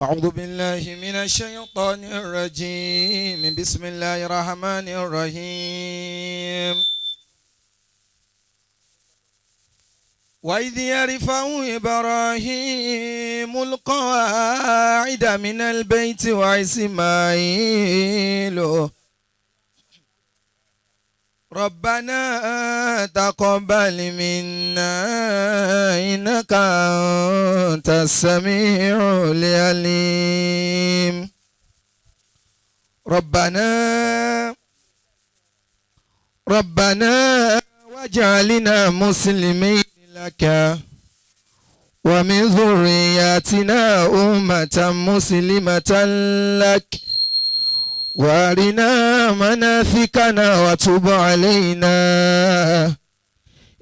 أعوذ بالله من الشيطان الرجيم. بسم الله الرحمن الرحيم. وإذ يرفع إبراهيم القواعد من البيت وإسماعيل ربنا تقبل منا إنك أنت السميع العليم. ربنا واجعلنا مسلمين لك ومن ذرياتنا أمة مسلمة لك وارنا مناسكنا وتب علينا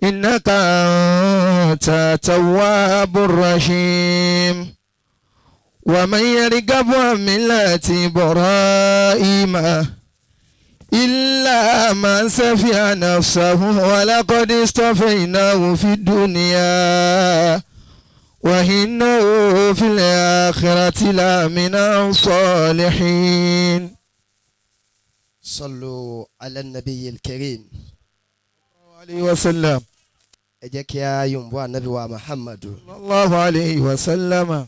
إنك أنت التواب الرحيم. ومن يرغب عن ملة إبراهيم إلا من سفه نفسه ولقد اصطفيناه في الدنيا وإنه في الآخرة لمن الصالحين. صلوا على النبي الكريم عليه وسلم. Ẹ jẹ́ kí a yòǹbó ànábì wa Muhammadu sallallahu alayhi wa sallam.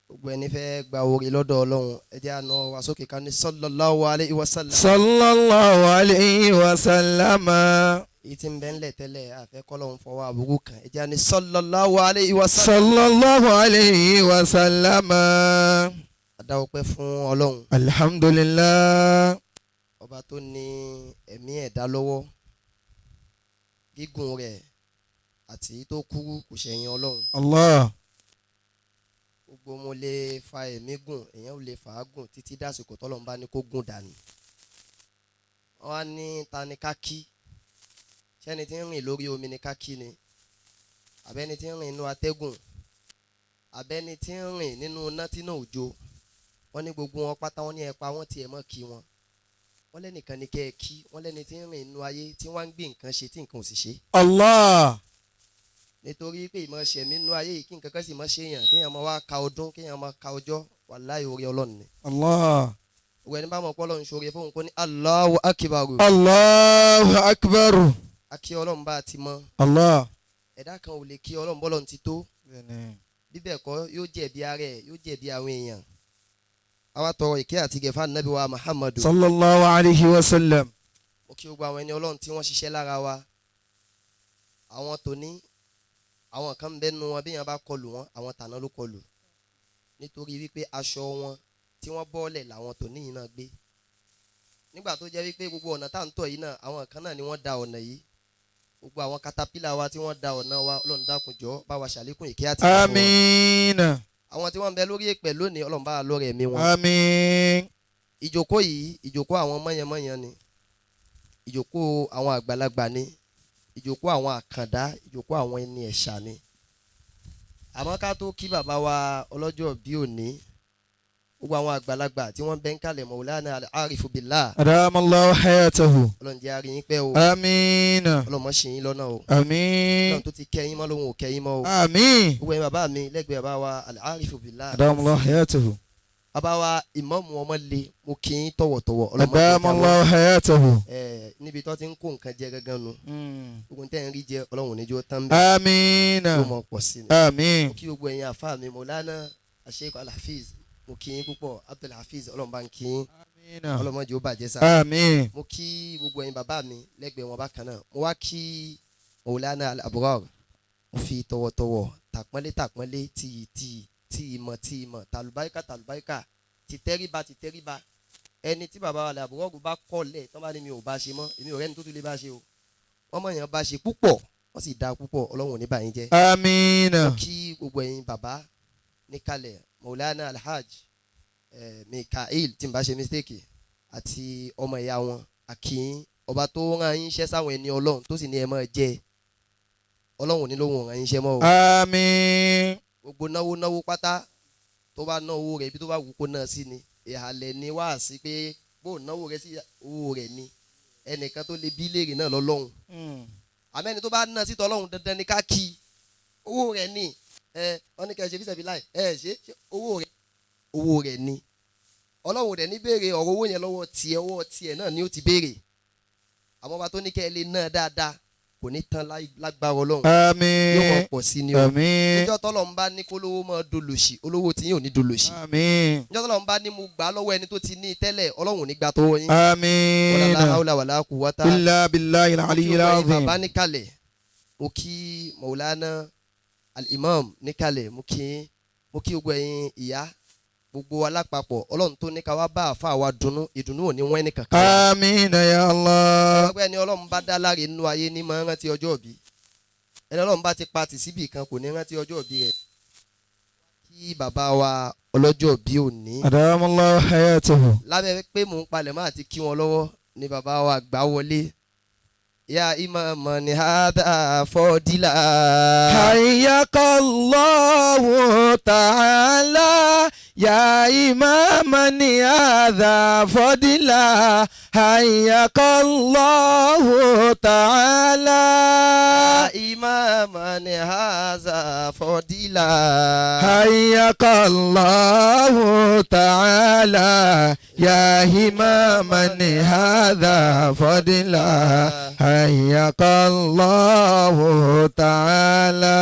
Gbogbo ẹni fẹ́ gba orí lọ́dọ̀ Ọlọ́run, ẹ jẹ́ àna wa sókè ká ní sallallahu alayhi wa sallam. Sallallahu alayhi wa sallam. Èyí tí ń bẹ ńlẹ̀ tẹ́lẹ̀ àfẹ́ kọ́lọ́hún fọwọ́ àbúrú kan, ẹ jẹ́ àní sallallahu alayhi wa sallam. Sallallahu alayhi wa sallam. A dá ọpẹ́ fún Ọlọ́run. Alhamdulillah. Ọba tó ní ẹ̀mí ẹ̀dá lọ́wọ́, gígùn rẹ̀ àti tó kúrú kò ṣẹ̀yìn Ọlọ́run. Allah. Gbogbo mo lè fa ẹ̀mí gùn, èèyàn ò lè fà á gùn títí dásìkò tọ́lọ́run bá ní kó gùn dànù. Wọ́n á ní ta ni ká kí? Ṣẹ́ni tí ń rìn lórí omi ni ká kí ni? Àbẹ́ni tí ń rìn nínú atẹ́gùn? Àbẹ́ni tí ń rìn nínú iná tí náà òjò? Wọ́n ní gbogbo wọn pátá, wọ́n ní ẹ pa wọ́n tiẹ̀ mọ́ kí wọn. Wọ́n lẹ́nìkan ni kẹ́ ẹ kí, wọ́n lẹ́ni tí ń rìn nínú ayé tí wọ́n ń gbé nǹkan ṣe tí nǹkan ò sì ṣe. Allah. Nítorí pé ìmọ̀ ṣẹ̀mí nínú ayé yìí kí nǹkan kan sì mọ́ ṣe èèyàn, kéèyàn máa wá ka ọdún, kéèyàn máa ka ọjọ́, wàláhì orí Ọlọ́run ni. Allah. Òwe ẹni bá mọ̀ pé Ọlọ́run ṣoore fóun kó ní Allahu akbar. Allahu akbar. A kí Ọlọ́run bá a ti mọ̀. Allah. Ẹ̀dá kan ò lè kí Ọlọ́run bọ́lọ́run ti tó. Bíbẹ̀ kọ́ yóò jẹ̀bi ara ẹ̀, yóò jẹ̀bi àwọn èèyàn. Àwa tọrọ ìkẹ́ àti gẹ̀fà nàbí wa Muhammadu. Sallallahu alayhi wa sallam. Mo kí gbogbo àwọn ẹni Ọlọ́run tí wọ́n ṣiṣẹ́ lára wa. Àwọn tòní, àwọn kan ń bẹ nu wọn bí yẹn bá kọlù wọn, àwọn tàná ló kọlù. Nítorí wípé aṣọ wọn tí wọ́n bọ́ọ̀lẹ̀ làwọn tòní yìí náà gbé. Nígbà tó jẹ́ wípé gbogbo ọ̀nà tá à ń tọ̀ yìí náà, àwọn kan náà ni wọ́n da ọ̀nà yìí. Gbogbo àwọn katapila wa tí wọ́n da ọ̀nà wa, Ọlọ́run dákun jọ̀ọ́ bá wa ṣàlékún ìkẹ́ àti ìgẹ̀ fún wọn. Àmín. Àwọn tí wọ́n ń bẹ lórí èpẹ̀ lónìí, Ọlọ́run bá wa lọ́rẹ̀ ẹ̀mí wọn. Àmín. Ìjókòó yìí, ìjókòó àwọn mọ̀yánmọ́yán ni, ìjókòó àwọn àgbàlagbà ni, ìjókòó àwọn àkàndá, ìjókòó àwọn ẹni ẹ̀ṣà ni. Àmọ́ ká tó kí bàbá wa ọlọ́jọ́ bí òní, gbogbo àwọn àgbàlagbà tí wọ́n bẹ ń kalẹ̀ Maulana Al-Arifu Billah. Adamallahu hayatahu. Ọlọ́run jẹ́ a rí yín pẹ́ o. Àmín. Ọlọ́run má ṣì yín lọ́nà o. Àmín. Ọlọ́run tó ti kẹ́ yín mọ́ lóhun ò kẹ́ yín mọ́ o. Àmín. Gbogbo ẹ̀yin bàbá mi lẹ́gbẹ̀ẹ́ bàbá wa Al-Arifu Billah. Adamallahu hayatahu. Bàbá wa ìmáàmù Ọmọlé, mo kí yín tọ̀wọ̀tọ̀wọ̀. Adamallahu hayatahu. Níbi tó ti ń kó nǹkan jẹ gangan nu. Gbogbo tẹ́ ń rí jẹ, Ọlọ́run ní jó tán bẹ́ẹ̀. Àmín. Yóò mọ̀ pọ̀ sí ni. Àmín. Mo kí gbogbo ẹ̀yin àfáà mi Maulana Sheikh Al-Hafiz, mo kí yín púpọ̀. Abdul Hafiz, Ọlọ́run bá ń kí yín. Ọlọ́run má jẹ́ ó bàjẹ́ sá. Àmín. Mo kí gbogbo ẹ̀yin bàbá mi lẹ́gbẹ̀ẹ́ wọn bákan náà. Mo wá kí Maulana Al-Abrar, mo fi tọ̀wọ̀tọ̀wọ̀, tàpọ́nlé tàpọ́nlé, tìyì tìyì, tìyìmọ̀ tìyìmọ̀, tàlùbáríkà tàlùbáríkà, tìtẹ́ríba tìtẹ́ríba. Ẹni tí bàbá Al-Abrar bá kọ́lẹ̀ tán bá ní mi ò bá ṣe mọ́, èmi ò rẹ́ni tó tún lè bá ṣe o. Wọ́n mọ̀ yẹn bá ṣe púpọ̀, wọ́n sì da púpọ̀, Ọlọ́run ò ní bà yín jẹ́. Àmín. Mo kí gbogbo ẹ̀yin bàbá níkàlẹ̀ Maulana Alhaj Mikael, tí n bá ṣe mistake, àti ọmọ ìyá wọn Akin, ọba tó rán yín iṣẹ́ sáwọn ẹni Ọlọ́run tó sì ní ẹ máa jẹ, Ọlọ́run ò ní lóhùn rán yín iṣẹ́ mọ́ o. Àmín. Gbogbo náwó náwó pátá tó bá ná owó rẹ̀ ibi tó bá wù kó náà sí ni, ìhàlẹ̀ ni wá sí pé bó náwó rẹ̀ sí owó rẹ̀ ni, ẹnìkan tó lè bí léèrè náà lọ́lọ́run. Àmẹ́ni tó bá ná sí tọ́lọ́run dandan ni ká kí owó rẹ̀ ni. Ẹ wọ́n ní kẹ́ ẹ ṣe fíṣẹ̀bí láì ẹ ṣe owó rẹ̀. Owó rẹ̀ ni. Ọlọ́run rẹ̀ ní béèrè ọ̀rọ̀ owó yẹn lọ́wọ́ tiẹ̀, ọwọ́ tiẹ̀ náà ni ó ti béèrè. Àmọ́ ọba tó ní kẹ́ ẹ lè ná dáadáa kò ní tán lágbára Ọlọ́run. Àmín. Yóò mọ̀ pọ̀ sí ni o. Àmín. Níjọ́ tọ́lọ́run bá ní kólówó máa dolòṣì, olówó tí yín ò ní dolòṣì. Àmín. Níjọ́ tọ́lọ́run bá ní mo gbà á lọ́wọ́ ẹni tó ti ní tẹ́lẹ̀, Ọlọ́run ò ní gbà tọwọ́ yín. Àmín. Wala hawla wala quwwata Illa billahi al-aliyyil mo kí azim. bàbá níkàlẹ̀, mo kí Maulana al-Imam níkàlẹ̀, mo kí gbogbo ẹ̀yin ìyá, gbogbo alápapọ̀. Ọlọ́run tó ní ká wá bá àfa wa dunnú, ìdùnnú ò ní wọ́n ní kankan. Àmín ya Allah. Ọgbẹ́ ni Ọlọ́run bá dá láre nínú ayé ní máa ń rántí ọjọ́ ìbí. Ẹni Ọlọ́run bá ti pa tì síbì kan kò ní rántí ọjọ́ ìbí rẹ̀. Kí bàbá wa ọlọ́jọ́ ìbí òní. Adamallahu hayatahu. Lábẹ́ pé mò ń palẹ̀ máa ti kí wọn lọ́wọ́ ni bàbá wa gbà wọlé. Ya imam ni hada fọdílà. Hayyakallahu ta'ala ya imam ni hadha fadila. Hayyakallahu ta'ala. Ya imam ni hada fọdílà. Hayyakallahu ta'ala ya imam ni hadha fadila. Hayyakallahu ta'ala.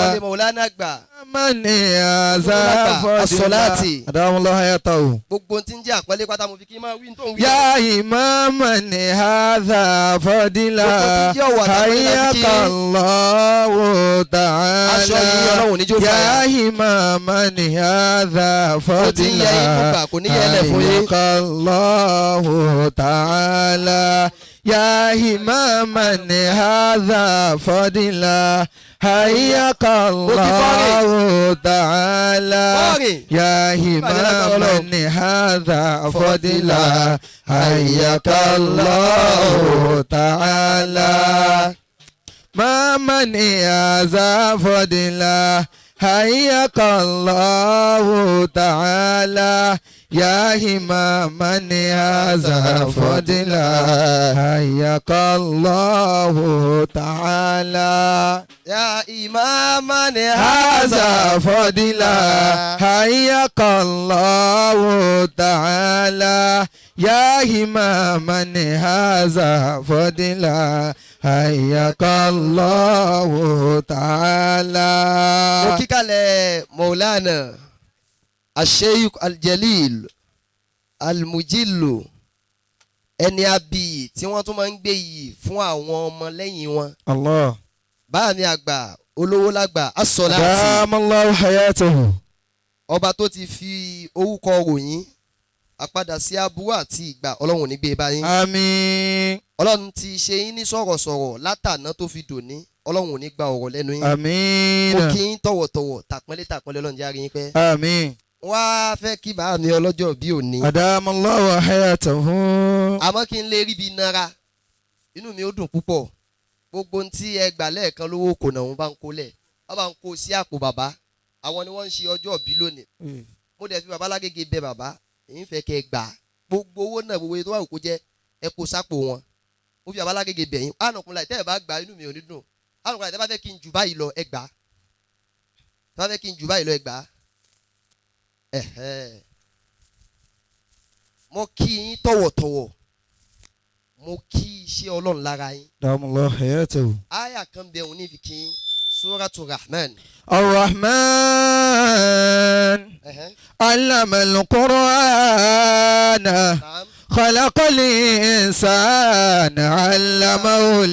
Wọlé Maulana gbà. Mani hadha fadila. As-salati. Adamallahu hayatahu. Gbogbo tí ń jẹ́ àpọ́nlé pátá mo fi kí n máa wí tó ń wí. Ya imama ni hadha fadila. Gbogbo tí ń jẹ́ ọ̀wọ̀ àtàpọ́nlé la fi kí. Hayyakallahu Aṣọ yìí ta'ala. Ọlọ́run níjó Ya fàyà. imama ni hadha Ó ti ń yẹ yín fadila. fúnpa kò ní yẹ ẹlẹ̀ fún yín. Hayyakallahu ta'ala. Ya imama ni hadha fadila. Hayyakallahu ta'ala. Bọ́ọ̀rì. Ya imama ni hadha fadila. Hayyakallahu ta'ala. Mama ni hadha fadila. Hayyakallahu ta'ala. Ya imama ni hadha fadila. Hayyakallahu ta'ala. Ya imam ni Hadha fadila. Hayyakallahu ta'ala. Ya imama ni hadha fadila. Hayyakallahu ta'ala. Mo kíkàlẹ̀ Maulana Asheikh Aljalil Almujilu, ẹni abiyì tí wọ́n tún máa ń gbé yìí fún àwọn ọmọ lẹ́yìn wọn. Allah. Báà mi àgbà olówó lágbà asọ̀láàtì. Adamallahu hayatahu. Ọba tó ti fi orúkọ ròyìn àpadà sí aburú àti ìgbà, Ọlọ́run ò ní gbé báyìí. Àmín. Ọlọ́run ti ṣe yín ní sọ̀rọ̀sọ̀rọ̀ látàná tó fi dòní, Ọlọ́run ò ní gba ọ̀rọ̀ lẹ́nu yín. Àmín. Mo kí yín tọ̀wọ̀tọ̀wọ̀, tàpọ́nlé tàpọ́nlé, Ọlọ́run jẹ́ á rí yín pẹ́. Àmín. Wá fẹ́ kí bàá mi ọlọ́jọ́ bí òní. Adamallahu hayatahu. Àmọ́ kí n lè rí bí nara, inú mi ó dùn púpọ̀. Gbogbo ohun tí ẹ gbà lẹ́ẹ̀kan lówó kò náà, wọ́n bá ń kó lẹ̀, wọ́n bá ń kó sí àpò bàbá. Àwọn ni wọ́n ń ṣe ọjọ́ ìbí lónìí. Mo dẹ̀ fi bàbá lágége bẹ bàbá, èyí ń fẹ́ kẹ́ ẹ gbà gbogbo owó náà, gbogbo tó wà kó jẹ́ ẹ kó sápò wọn. Mo fi bàbá lágége bẹ̀ yín. Ànàkùnrin láì tẹ́ ẹ bá gbà, inú mi ò ní dùn. Ànàkùnrin láì tẹ́ bá fẹ́ kí n jù báyìí lọ, ẹ gbà. Tẹ́ bá fẹ́ kí n jù báyìí lọ, ẹ gbà. Ẹ̀hẹ́. Mo kí yín tọ̀wọ̀tọ̀wọ̀, mo kí iṣẹ́ Ọlọ́run lára yín. Adamallahu hayatahu. Aya kan bẹ òun ní fi kí yín, Suratu Rahman. الرحمن Ẹ̀hẹ́. علم القرآن Naam. خلق الإنسان علمه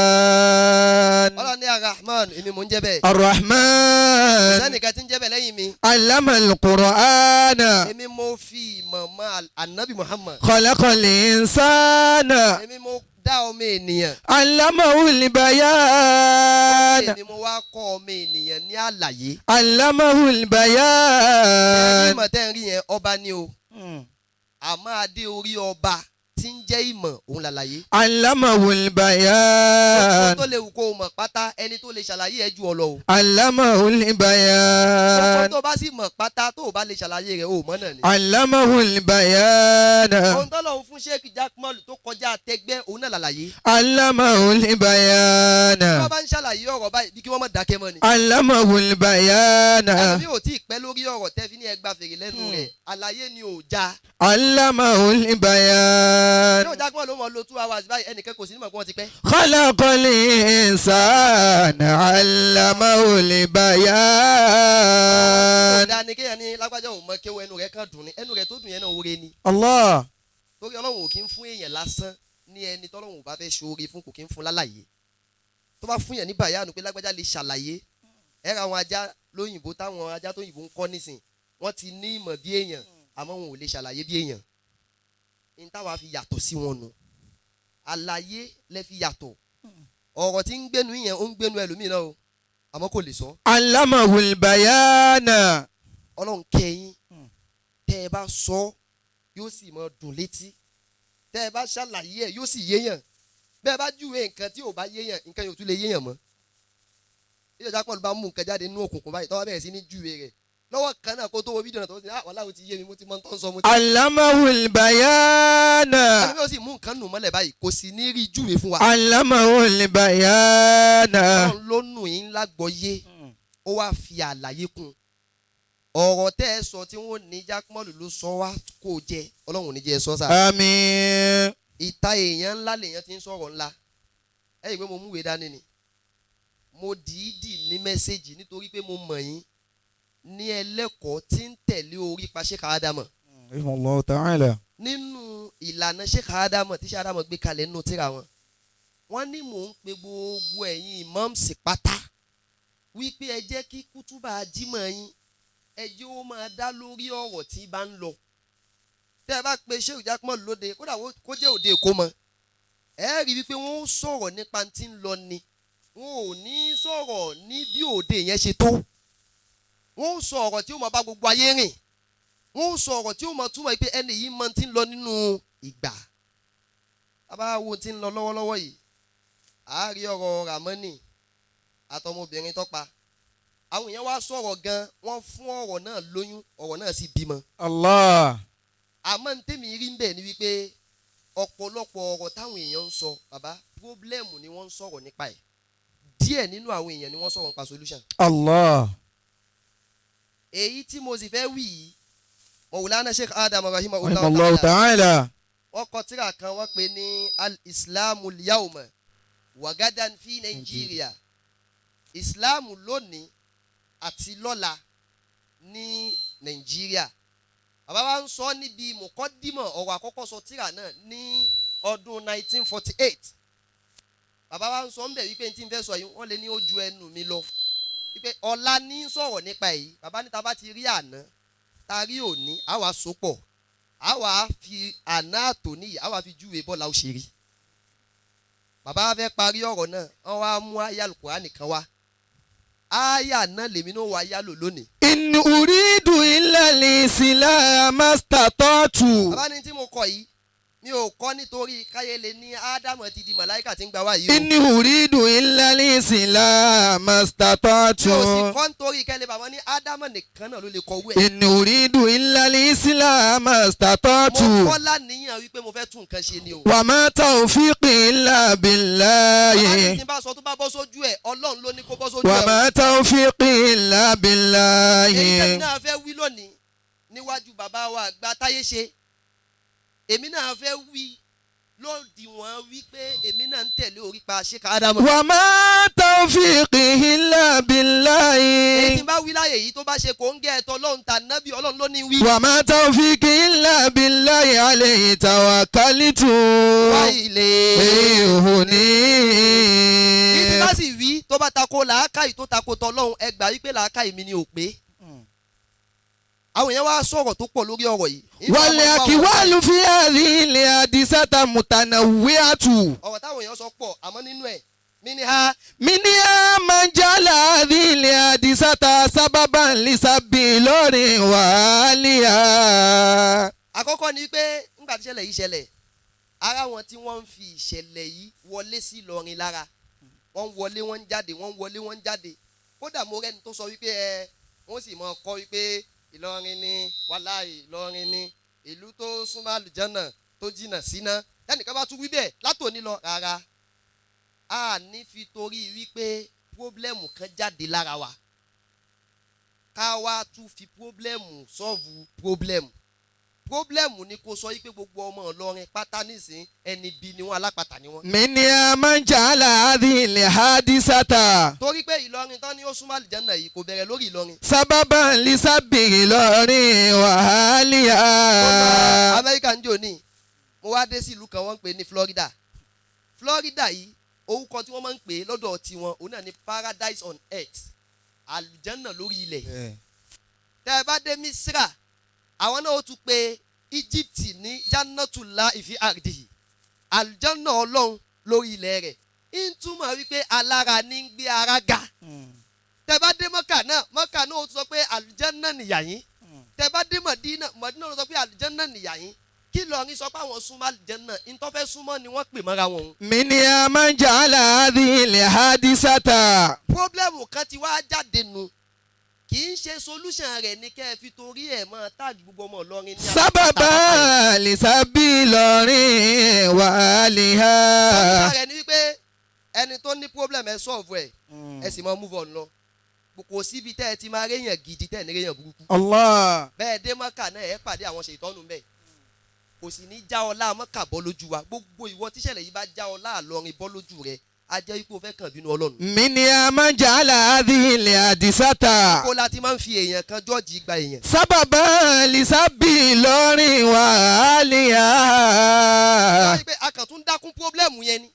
البيان. Ọlọ́run ní Arahman, èmi mò ń jẹ́ bẹ́ẹ̀. الرحمن Sẹ́nìkan tí ń jẹ́ bẹ́ẹ̀ lẹ́yìn mi. علم القرآن Èmi mo fi ìmọ̀ mọ́ Anabi Muhammad. خلق الإنسان Èmi mo dá ọmọ ènìyàn. علمه البيان. Èmi mo wá kọ́ ọmọ ènìyàn ní àlàyé. علمه Ẹni البيان. mọ̀ tẹ́ ń rí yẹn, ọba ni o. Àmọ́ adé orí ọba tí tí ń jẹ́ ìmọ̀ òun làlàyé. علمه البيان. Tó lè wù kó o mọ̀ pátá, ẹni tó lè ṣàlàyé ẹ ju ọ lọ o. علمه Ọkọ البيان. tó bá sì mọ̀ pátá, tó o bá lè ṣàlàyé rẹ̀, o mọ̀ náà ni. علمه البيان. Ohun tó lọ́hún fún Sheikh Jakmal tó kọjá tẹgbẹ́, òun náà làlàyé. علمه البيان. Tí wọ́n bá ń ṣàlàyé ọ̀rọ̀ báyìí, bí kí wọ́n má dákẹ́ mọ́ ni. علمه البيان. Ẹlòmíì ò tí ì pẹ́ lórí ọ̀rọ̀ tẹ́ fi ní ẹgbà fèrè lẹ́nu rẹ̀, àlàyé ni ò já. علمه البيان. Ṣé òjá kí wọ́n ló mọ̀ lo 2 hours báyìí, ẹnìkan kò sí ní mọ̀ pé wọ́n ti pẹ́. خلق الإنسان علمه البيان. Ọ̀dà ni kéèyàn ní lágbájá òun mọ kéwọ́, ẹnu rẹ̀ kan dùn ni, ẹnu rẹ̀ tó dùn yẹn náà oore ni. الله. Torí Ọlọ́run ò kí ń fún èèyàn lásán ní ẹni tọ́lọ́run ò bá fẹ́ ṣoore fún, kò kí ń fún lálàyé. Tó bá fún yẹn ní bàyánu pé lágbájá lè ṣàlàyé, ẹ ra àwọn ajá lóyìnbó táwọn ajá tó yìnbó ń kọ́ nísìn, wọ́n ti ní ìmọ̀ bí èèyàn, àmọ́ wọn ò lè ṣàlàyé bí èèyàn. Ní táwa fi yàtọ̀ sí wọn nù, àlàyé lẹ fi yàtọ̀. Ọ̀rọ̀ tí ń gbénu yẹn, ó ń gbénu ẹlòmíì náà o, àmọ́ kò lè sọ. علمه البيان. Ọlọ́run kẹ́yìn, tẹ́ ẹ bá sọ yóò sì mọ dùn létí, tẹ́ ẹ bá ṣàlàyé ẹ̀ yóò sì yéèyàn, bẹ́ẹ̀ bá júwe nǹkan tí ò bá yéèyàn, nǹkan yóò tún lè yéèyàn mọ́. Ìjọba pọ̀lú bá mú nǹkan jáde nínú òkùnkùn báyìí, tọ́wọ́ bẹ̀rẹ̀ sí ní júwe rẹ̀ lọ́wọ́ kan náà, kó tó wo fídíò náà tó ti ah, wàhálà, ó ti yé mi, mo ti mọ tó ń sọ, mo ti. علمه البيان. Ẹni yóò sì mú nǹkan nù mọ́lẹ̀ báyìí, kò sì ní rí júwe fún wa. علمه البيان. Ọlọ́run ló nù yín lágbọ́yé, ó wá fi àlàyé kún ọ̀rọ̀ tẹ́ ẹ sọ tí wọ́n ní Jákmọ́lù ló sọ wá kó jẹ. Ọlọ́run ò ní jẹ́ ẹ sọ sáà. آمين. Ìta èèyàn ńlá lèèyàn ti ń sọ̀rọ̀ ńlá. Ẹ yìí pé mo múwèé dání ni, mo dìídì ní message nítorí pé mo mọ̀ yín ní ẹlẹ́kọ̀ọ́ tí ń tẹ̀lé orí pa Sheikh Ádámọ̀. رحمه الله تعالى. Nínú ìlànà Sheikh Ádámọ̀ tí Sheikh Ádámọ̀ gbé kalẹ̀ nínú tírà wọn, wọ́n ní mò ń pe gbogbo ẹ̀yin imams pátá wípé ẹ jẹ́ kí kútúbà jímọ̀ yín, ẹ jẹ́ ó máa dá lórí ọ̀rọ̀ tí bá ń lọ. Tẹ́ ẹ bá pe Sheikh Jakmal lóde, kódà kó jẹ́ òde Èkó mọ́, ẹ rí wípé wọ́n ó sọ̀rọ̀ nípa tí ń lọ ni, wọn ò ní sọ̀rọ̀ ní bí òde yẹn ṣe tó. Wọ́n ó sọ ọ̀rọ̀ tí ó máa bá gbogbo ayé rìn, wọ́n ó sọ ọ̀rọ̀ tí ó máa túmọ̀ pé ẹni yìí mọ tí ń lọ nínú ìgbà. Bàbá wo tí ń lọ lọ́wọ́lọ́wọ́ yìí, a rí ọ̀rọ̀ Ramoni àtọmọbìnrin tó pa. Àwọn èèyàn wá sọ̀rọ̀ gan, wọ́n fún ọ̀rọ̀ náà lóyún, ọ̀rọ̀ náà sì bímọ. Allah. Àmọ́ ní tèmi rí ń bẹ̀ ni wípé ọ̀pọ̀lọpọ̀ ọ̀rọ̀ táwọn èèyàn ń sọ, bàbá, problem ni wọ́n ń sọ̀rọ̀ nípa ẹ̀. Díẹ̀ nínú àwọn èèyàn ni wọ́n sọ̀rọ̀ nípa solution. Allah. Èyí tí mo sì fẹ́ wí yìí, Mawlana Sheikh Adam rahimahullah Rahimahullahu ta'ala. wọ́n kọ tírà kan, wọ́n pè ní Al-Islamu al-Yawma wa gadan fi Nàìjíríà, Ìsìláàmù lónìí àti lọ́la ní Nàìjíríà. Bàbá wa ń sọ níbi mọ̀kọ́dímọ̀ ọ̀rọ̀ àkọ́kọ́ sọ tírà náà ní ọdún 1948. Bàbá wa ń sọ ńbẹ̀ wípé tí n fẹ́ sọ yìí, wọ́n lè ní ó ju ẹnu mi lọ, wípé ọ̀la ní sọ̀rọ̀ nípa èyí. Bàbá ní ta bá ti rí àná, ta rí òní, á wàá so pọ̀, á wàá fi àná àtòní yìí, á wàá fi júwe bọ́ọ̀lù ó ṣe rí. Bàbá wa fẹ́ parí ọ̀rọ̀ náà, wọ́n wá mú àyá Al-Kùránì kan wá. Àyà náà lèmi náà wá yálò lónìí. In uridu illa al-islam mastata'tu. Bàbá ní tí mo kọ yìí, mi ò kọ́ nítorí káyé lè ní Ádámù ti di màláìkà tí ń gbà wá yìí o. In uridu illa al-islam mastata'tu. Mi ò sì kọ́ nítorí kẹ́lẹ́ bàbá ní Ádámù nìkan náà ló lè kọ owó ẹ̀. In uridu illa al-islam mastata'tu. Mo kọ́ láníyàn wípé mo fẹ́ tún nǹkan ṣe ni o. Wa ma tawfiqi illa Bàbá ní billahi. tí n bá sọ tó bá bọ́ sójú ẹ̀, Ọlọ́run ló ní kó bọ́ sójú Wa ẹ̀ o. ma tawfiqi illa Èyí tẹ́mi billahi. náà fẹ́ wí lónìí níwájú bàbá wa àgbà táyé ṣe, èmi náà fẹ́ wí lódiwọ̀n wípé èmi náà ń tẹ̀lé orí pa Sheikh Ádámù. Wa ma tawfiqi illa Èyí tí billahi. n bá wí láyè yìí, tó bá ṣe kò ń gẹ́ ẹ̀tọ́ Ọlọ́run ta nábì, Ọlọ́run ló ní wí. Wa ma tawfiqi illa billahi alayhi tawakkaltu. Wá ilé. Èhùn Èyí tí ní. bá sì wí tó bá tako làákàyè, tó tako tọlọ́run, ẹ gbà wípé làákàyè mi ni ò pé. Àwọn èèyàn wá sọ̀rọ̀ tó pọ̀ lórí ọ̀rọ̀ yìí. Wàlẹ̀ àkíwálù fi àrí ilẹ̀ àdìsátà mùtànàwíàtù. Ọ̀rọ̀ táwọn èèyàn sọ pọ̀, àmọ́ nínú ẹ̀ mí ní ha. Mini amanjala àrí ilẹ̀ àdìsátà sábàbà ńlísàbí lọ́rin wàhálìá. Àkọ́kọ́ ni pé nígbà tí ìṣẹ̀lẹ̀ yìí ṣẹlẹ̀, Ara wọn tí wọ́n ń fi ìṣẹ̀lẹ̀ yìí wọlé sí Ìlọrin lára, wọ́n ń wọlé, wọ́n ń jáde, wọ́n ń wọlé, wọ́n ń jáde. Kódà mo rẹ́ni tó sọ wípé wọ́n sì mọ̀ kọ́ wípé Ìlọrin ni, wàláì Ìlọrin ni ìlú tó súnmọ́ àlùjánnà tó jìnnà síná. Ẹnìkan bá tún wí bẹ́ẹ̀ látòní lọ, rárá, a ní fi torí wípé problem kan jáde lára wa ká wá tún fi problem solve problem. Problem ni kò sọ wípé gbogbo ọmọ Ìlọrin pátá nísìn ẹni bí ni wọn, alápàtà ni wọn. منها من جعل هذه الحادثة Torí pé Ìlọrin tán ni ó súnmọ́ àlùjánnà yìí kò bẹ̀rẹ̀ lórí Ìlọrin. سببا لسب Ìlọrin وأهلها. Amẹ́ríkà ń jò ní, mo wá dé sí ìlú kan wọ́n ń pè ní Florida. Florida yìí, orúkọ tí wọ́n máa ń pè é lọ́dọ̀ tiwọn òun náà ní paradise on earth, àlùjánnà lórí ilẹ̀. Tẹ́ ẹ bá dé Misra, àwọn náà ó tún pe Egypt ní Jannatullah fi ardihi, àlùjánnà Ọlọ́run lórí ilẹ̀ rẹ̀. Ń túmọ̀ wípé alára ní ń gbé ara ga. Tẹ́ bá dé Mọ́kà náà, Mọ́kà náà ó tún sọ pé àlùjánnà nìyà yín. Tẹ́ bá dé Mọ̀dínà, Mọ̀dínà ló sọ pé àlùjánnà nìyà yín. Kí Ìlọrin sọ pé àwọn súnmọ́ àlùjánnà, ntọ́fẹ́ súnmọ́ ni wọ́n pè mọ́ra wọn òun. منها من جعل هذه الحادثة Problem kan ti wá jáde nu, kì í ṣe solution rẹ̀ ní kẹ́ ẹ fi torí ẹ̀ mọ́ tag gbogbo ọmọ Ìlọrin ní سببا لسب Ìlọrin وأهلها. Solution rẹ̀ ni wípé ẹni tó ní problem, ẹ solve ẹ̀, ẹ sì máa move on lọ. Kò síbi tẹ́ ẹ ti máa réyàn gidi tẹ́ ẹ ní réyàn burúkú. Allah. Bẹ́ẹ̀ dé Mọ́kà náà, ẹ pàdé àwọn ṣètọ́nù bẹ́ẹ̀. Kò sì ní já ọlá Mọ́kà bọ́ lójú wa. Gbogbo ìwọ tíṣẹ̀lẹ̀ yìí bá já ọlá Ìlọrin bọ́ lójú rẹ, á jẹ́ wípé o fẹ́ kàn bínú Ọlọ́run. منها من جعل هذه الحادثة Kó láti máa ń fi èèyàn kan jọ́ọ̀jì gba èèyàn. سببا لسب Ìlọrin وأهلها. Wọ́n pé a kàn tún dákún problem yẹn ni.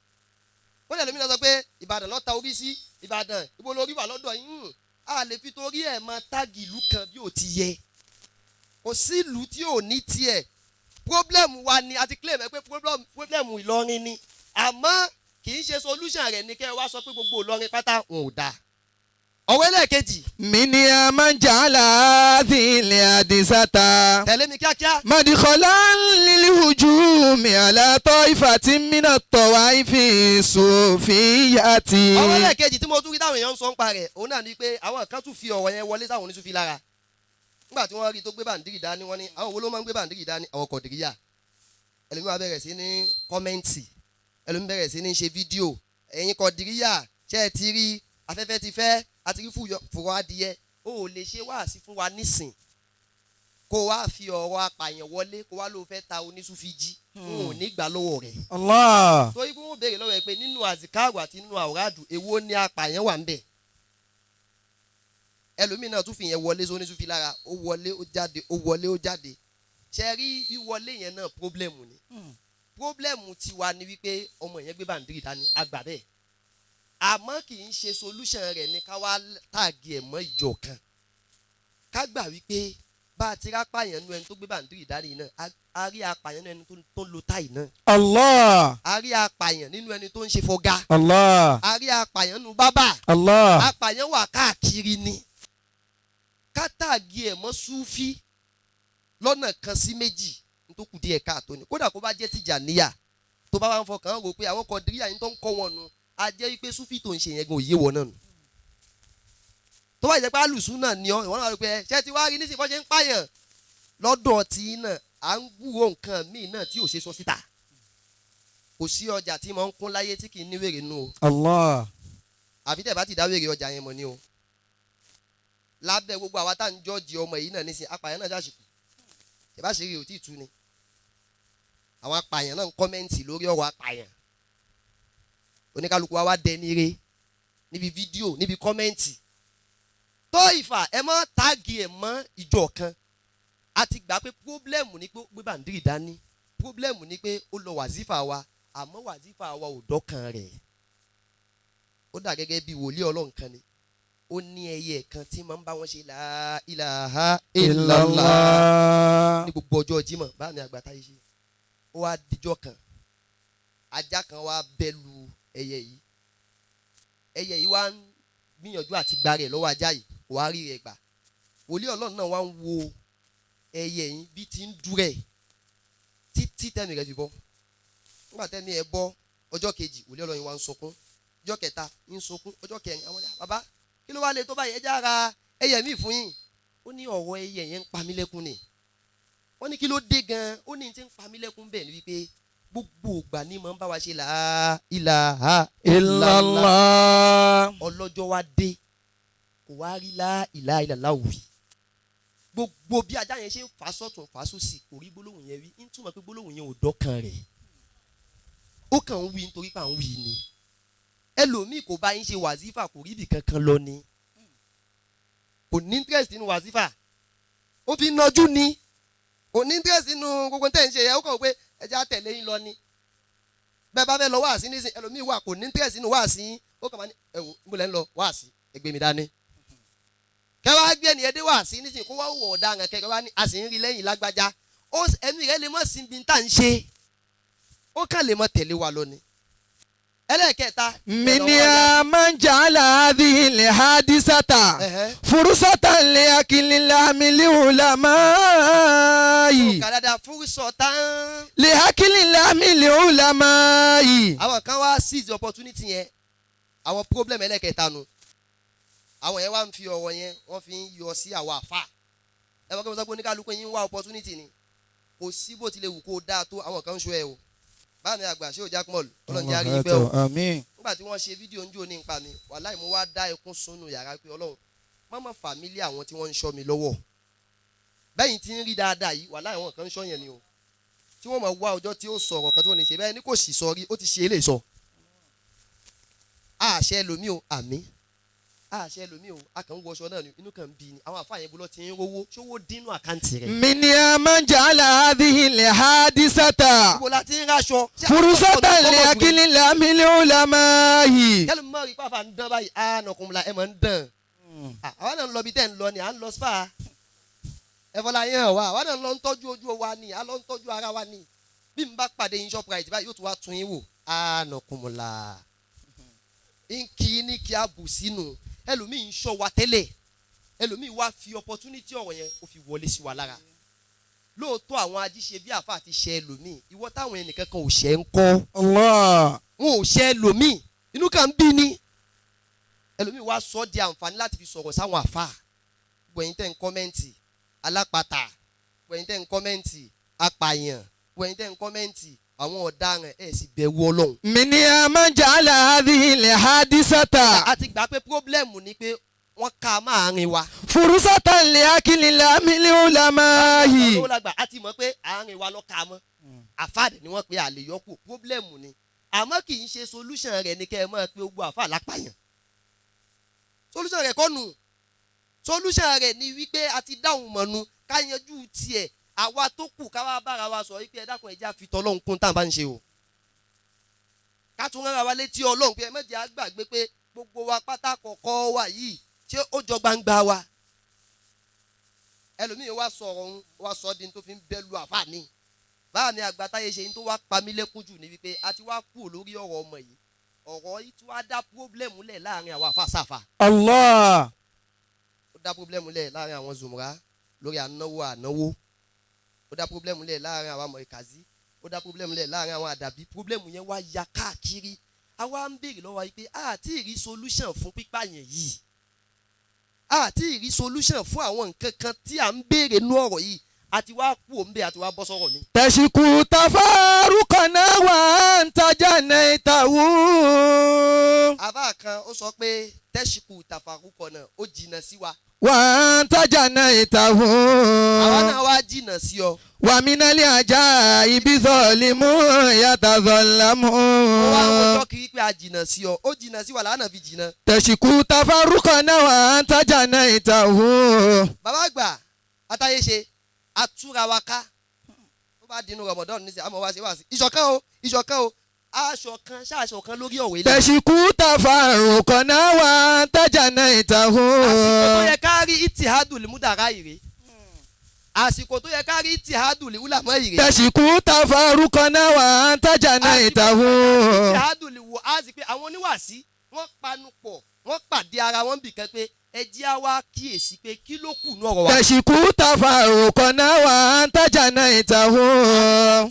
Ó lè lómìnira sọ pé Ìbàdàn ló ta orí sí Ìbàdàn, ibo lórí wà lọ́dọ̀ yín? A lè fi torí ẹ̀ máa tag ìlú kan bí ò ti yẹ. Kò sí ìlú tí ò ní tiẹ̀. Problem wa ni a ti claim ẹ pé problem Ìlọrin ni, àmọ́ kì í ṣe solution rẹ̀ ni kẹ́ ẹ wá sọ pé gbogbo Ìlọrin pátá wọn ò dáa. Ọ̀wọ́ ẹlẹ́ẹ̀kejì. منها من جعل هذه الحادثة Tẹ̀lé mi kíákíá. مدخلا للهجوم على طائفة من الطوائف الصوفية. Ọ̀rọ̀ ẹlẹ́ẹ̀kejì tí mo tún rí táwọn èèyàn ń sọ ń pa rẹ̀ òun náà ni pé àwọn kan tún fi ọ̀rọ̀ yẹn wọlé sáwọn oníṣúfì lára. Nígbà tí wọ́n rí tó gbé bàǹdìrì dání, wọ́n ní àwọn wo ló máa ń gbé bàǹdìrì dání? Àwọn Kọ̀dìríyà. Ẹlòmíràn bẹ̀rẹ̀ sí ní comment, ẹlòmíràn bẹ̀rẹ̀ sí ní ṣe fídíò: ẹ̀yin Kọ̀dìríyà, ṣé ẹ ti rí afẹ́fẹ́ ti fẹ́ àti rí fùrọ̀ adìyẹ? Ó ò lè ṣe wáàsí fún wa nísìn kó wá fi ọ̀rọ̀ apààyàn wọlé, kó wá ló fẹ́ ta oníṣúfì jí. N ò ní gbà lọ́wọ́ rẹ̀. Allah. Torí pé wọ́n béèrè lọ́wọ́ ẹ pé nínú àzìkáàrò àti nínú àwòrádù, èwo ni apààyàn wà ń bẹ̀? Ẹlòmíì náà tún fi yẹn wọlé sóní tún fi lára. Ó wọlé, ó jáde, ó wọlé, ó jáde. Ṣe rí wíwọlé yẹn náà, problem ni. Problem tiwa ni wípé ọmọ yẹn gbé bàǹdìrì dání, àgbà bẹ́ẹ̀, àmọ́ kì í ṣe solution rẹ̀ ní ká wá tag ẹ̀ mọ́ ìjọ kan. Ká gbà wípé bá a ti rápàyàn nú ẹni tó gbé bàǹdìrì dání náà, a rí apàyàn nú ẹni tó ń lo táì náà. Allah. A rí apàyàn nínú ẹni tó ń ṣe fọgá. Allah. A rí apàyàn nínú bábà. Allah. Apàyàn wà káàkiri ni. Ká tag ẹ̀ mọ́ súfí lọ́nà kan sí méjì tó kù díẹ̀ káàtó ni. Kódà kó bá jẹ́ Tìjàníyà tó bá wà ń fọkàn rò pé àwọn Kọ̀dìríyà yìí tó ń kọ́ wọn nu, a jẹ́ wípé súfí tó ń ṣe yẹn gan òye wọn náà nù. Tó bá jẹ́ pé alùsùn náà ni ọ, ìwọ náà rò pé ẹ ṣé ti wá rí nísìnyí bọ́ ṣe ń pààyàn lọ́dọ̀ tí náà, à ń gbúrò nǹkan míì náà tí ò ṣe sọ síta. Kò sí ọjà tí mo ń kún láyé tí kì í ní wèrè nù o. Allah. Àfi tẹ̀ bá ti dá wèrè ọjà yẹn mọ̀ ni o. Lábẹ́ gbogbo àwa tá à ń jọ́ọ̀jì ọmọ yìí náà nísìnyí, apààyàn náà ṣàṣìkò ṣe bá ṣe rí o tí ì tú ni. Àwọn apààyàn náà ń comment lórí ọ̀rọ̀ apààyàn. Oníkálukú wa wá dẹni re níbi fídíò, níbi comment tó ìfà. Ẹ mọ́ tag ẹ̀ mọ́ ìjọ kan. A ti gbà pé problem ni pé ó gbé bàǹdìrì dání, problem ni pé ó lọ wàzífà wa, àmọ́ wàzífà wa ò dọ́kan rẹ̀. Ó dà gẹ́gẹ́ bí wòlíì Ọlọ́run kan ni, ó ní ẹyẹ kan tí máa ń bá wọn ṣe la ilaha illallah ní gbogbo ọjọ́ Jímọ̀. Báà mi àgbà táyé ṣe, ó wá dijọ́ kan, ajá kan wá bẹ́ lu ẹyẹ yìí. Ẹyẹ yìí wá ń gbìyànjú àti gba rẹ̀ lọ́wọ́ ajá yìí, kò wá rí rẹ̀ gbà. Wòlíì Ọlọ́run náà wá ń wo ẹyẹ yìí bí ti ń dúrẹ̀ títí tẹ́mi rẹ̀ fi bọ́. Nígbà tẹ́mi ẹ bọ́, ọjọ́ kejì wòlíì Ọlọ́run wa ń sunkún, ọjọ́ kẹta ń sunkún, ọjọ́ kẹrin àwọn ọ̀dà, bàbá, kí ló wá lè tó báyìí? Ẹ já ra ẹyẹ mi fún yín. Ó ní ọ̀rọ̀ ẹyẹ yẹn ń pa mí lẹ́kún ni. Wọ́n ní kí ló dé gan-an? Ó ní tí ń pa mí lẹ́kún bẹ́ẹ̀ ni wípé gbogbo ìgbà ni mò ń bá wa ṣe la ilaha Illallah. Ọlọ́jọ́ wa dé, kò wá rí la ilaha illallah wí. Gbogbo bí ajá yẹn ṣe ń fà sọ́tún fà sósì, kò rí gbólóhùn yẹn wí. Ń túmọ̀ pé gbólóhùn yẹn ò dọ́kan rẹ̀, ó kàn ń wí nítorí pé à ń wí ni. Ẹlòmíì kò bá yín ṣe wàzífà, kò rí ibì kankan lọ ni, kò ní interest nínú wàzífà, ó fi nọjú ni, kò ní interest nínú gbogbo tẹ̀ ń ṣe yẹn. Ó kàn wọ́n pé ẹja tẹ̀lé yín lọ ni. Bẹ́ẹ̀ bá fẹ́ lọ wáàsí nísìn, ẹlòmíì wà, kò ní interest nínú wáàsí, ó kàn máa ní, "Ẹ wò, níbo lẹ́ ń lọ wáàsí? Ẹ gbé mi dání." Kẹ́ wá gbé ẹnìyẹn dé wáàsí nísìn, kó wá wọ̀ ọ̀daràn, kẹ́ wá ní a sì ń rí lẹ́yìn lágbájá. Ó ẹ̀mí rẹ̀ lè mọ̀ sí ibi tá à ń ṣe, ó kàn lè mọ̀ tẹ̀lé wa lọ ni. Ẹlẹ́ẹ̀kẹta. منها من جعل هذه الحادثة فرصة لأكل لحم العلماء. Kàdàdà fúrúsọ tán. لأكل لحم العلماء. Àwọn kan wá seize opportunity yẹn. Àwọn problem ẹlẹ́kẹta nu, àwọn yẹn wá ń fi ọ̀rọ̀ yẹn, wọ́n fi ń yọ sí àwọn àfa. Ẹ wọ́n kí wọ́n sọ pé oníkálukú yín ń wá opportunity ni. Kò sí bó tilẹ̀ wù kó dáa tó, àwọn kan ń ṣọ́ ẹ o. Báàmì àgbà ṣé ò Jákmọ́ọ̀lù, Ọlọ́run jẹ́ àríyìn pẹ́ o. Àmín. Nígbà tí wọ́n ṣe fídíò ń jò ní nípa mi, wàláì, mo wá dá ẹkún sunu yàrá pé Ọlọ́run mọ́mọ́ fàmílì àwọn tí wọ́n ń ṣọ́ mi lọ́wọ́. Bẹ́yìn tí ń rí dáadáa yìí, wàláì, àwọn kan ń ṣọ́ yẹn ni o, tí wọ́n máa wá ọjọ́ tí ó sọ̀rọ̀ kan tí wọ́n ní ṣe bẹ́ẹ̀ ni kò sì sọ rí, ó ti ṣe é lè sọ. Àṣẹ lomi o, àmì àṣẹ lomi o, a kàn ń wọṣọ náà ni, inú kan ń bí ni. Àwọn àfáà yẹn bó lọ ti ń rówó, ṣówó dínú account rẹ̀? منها من جعل هذه الحادثة Ibo la ti ń ráṣọ? فرصة لأكل لحم العلماء. Kẹ́lẹ́ mọ́ rí pàfà ń dán báyìí, á nọkùnrin ẹ̀ mọ̀ ń dán. Àwa náà ń lọ bí tẹ́ ń lọ ni, à ń lọ spa. Ẹ fọlá yẹn hàn wá, àwa náà ń lọ ń tọ́jú ojú wa ni, à lọ ń tọ́jú ara wa ni. Bí n bá pàdé yín Shoprite báyìí, yóò tún wá tún yín wò. Á nọkùnrin ń kí ní kí a bù sínú. Ẹlòmíì ń ṣọ́ wa tẹ́lẹ̀, ẹlòmíì wá fi opportunity ọ̀rọ̀ yẹn, ó fi wọlé sí wa lára. Lóòótọ́, àwọn ajíṣe bí àfa àti ṣe ẹlòmíì, ìwọ táwọn ẹnìkan kan ò ṣe ń kọ́. Allah. Wọn ò ṣe ẹlòmíì, inú kan ń bí ni. Ẹlòmíì wá sọ di àǹfààní láti fi sọ̀rọ̀ sáwọn àfa. Gbẹ̀yìn tẹ̀ ń comment alápatà, gbẹ̀yìn tẹ̀ ń comment apààyàn, gbẹ̀yìn tẹ̀ ń comment àwọn ọ̀daràn, ẹ̀ sì bẹ̀rù Ọlọ́run. منها من جعل هذه الحادثة A ti gbà pé problem ni pé wọ́n ká máa rin wa. فرصة لأكل لحم العلماء. Olówó lágbà, a ti mọ̀ pé àárín wa ló ka mọ́. Àfáàdì ni wọ́n pe àlè yọkù, problem ni, àmọ́ kì í ṣe solution rẹ̀ ní kẹ́ ẹ máa pe gbogbo àfáà lápàyàn. Solution rẹ̀ kọ́ nù. Solution rẹ̀ ni wípé a ti dáhùn mọ̀nu, ká yanjú tiẹ̀. Àwa tó kù, ká wá bára wa sọ wípé ẹ dákun, ẹ jẹ́ àfi tọ́lọ́hun kún tá à ń bá ń ṣe o. Ká tún rán wa létí Ọlọ́run pé ẹ má jẹ́ á gbàgbé pé gbogbo wa pátá kọ̀ọ̀kọ́ wa yìí, ṣé ó jọ gbangba wa? Ẹlòmíì wá sọ̀rọ̀ òun, wá sọ di tó fi ń bẹ́ lu àfáà mi. Báà mi àgbà táyé ṣe, ní tó wá pa mí lẹ́kún jù ní wípé a ti wá kú lórí ọ̀rọ̀ ọmọ yìí, ọ̀rọ̀ yìí tí wá dá problem lẹ̀ láàrin àwọn àfáà sáfà. Allah. Ó dá problem lẹ̀ láàrin àwọn zùmùrà lórí ànáwó ànáwó, ó dá problem lẹ̀ láàrin àwọn àmọ̀ ìkàzí, ó dá problem lẹ̀ láàrin àwọn àdàbí. Problem yẹn wá ya káàkiri. Àwa ń béèrè lọ́wọ́ yìí pé a ti rí solution fún pípààyàn yìí, a ti rí solution fún àwọn nǹkan kan tí à ń béèrè nú ọ̀rọ̀ yìí. A ti wá kú òǹbẹ, àti wá bọ́ sọ̀rọ̀ mi. تشكو تفارقنا وأنت جنيته. Àbá kan ó sọ pé تشكو تفرقنا, ó jìnnà sí wa. وأنت جنيته. Àwa náà wá jìnnà sí ọ. ومن العجائب ظالم يتظلم. Ó wá ń rojọ́ kiri pé a jìnnà sí ọ, ó jìnnà sí wa làánà fi jìnnà. تشكو تفرقنا وأنت جنيته. Bàbá àgbà atáyé ṣe, atúra wa ká. Tó bá dinú Ramadan nísìnyí, àmọ́ wá sí wá sí ìṣọ̀kan o, ìṣọ̀kan o, aṣọ kan ṣáṣọ kan lórí ọ̀wé ilé. تشكو تفرقنا وأنت جنيته. Àsìkò tó yẹ ká rí اتحاد المدراء ìrè, àsìkò tó yẹ ká rí اتحاد العلماء ìrè. تشكو تفرقنا وأنت جنيته. اتحاد الوعاظ, pé àwọn oníwàásí wọ́n panu pọ̀, wọ́n pàdé ara wọn bìkan pé Ẹ jẹ́ á wá kíyèsí pé kí ló kù ní ọ̀rọ̀ wa. تشكو تفرقنا وأنت جنيته.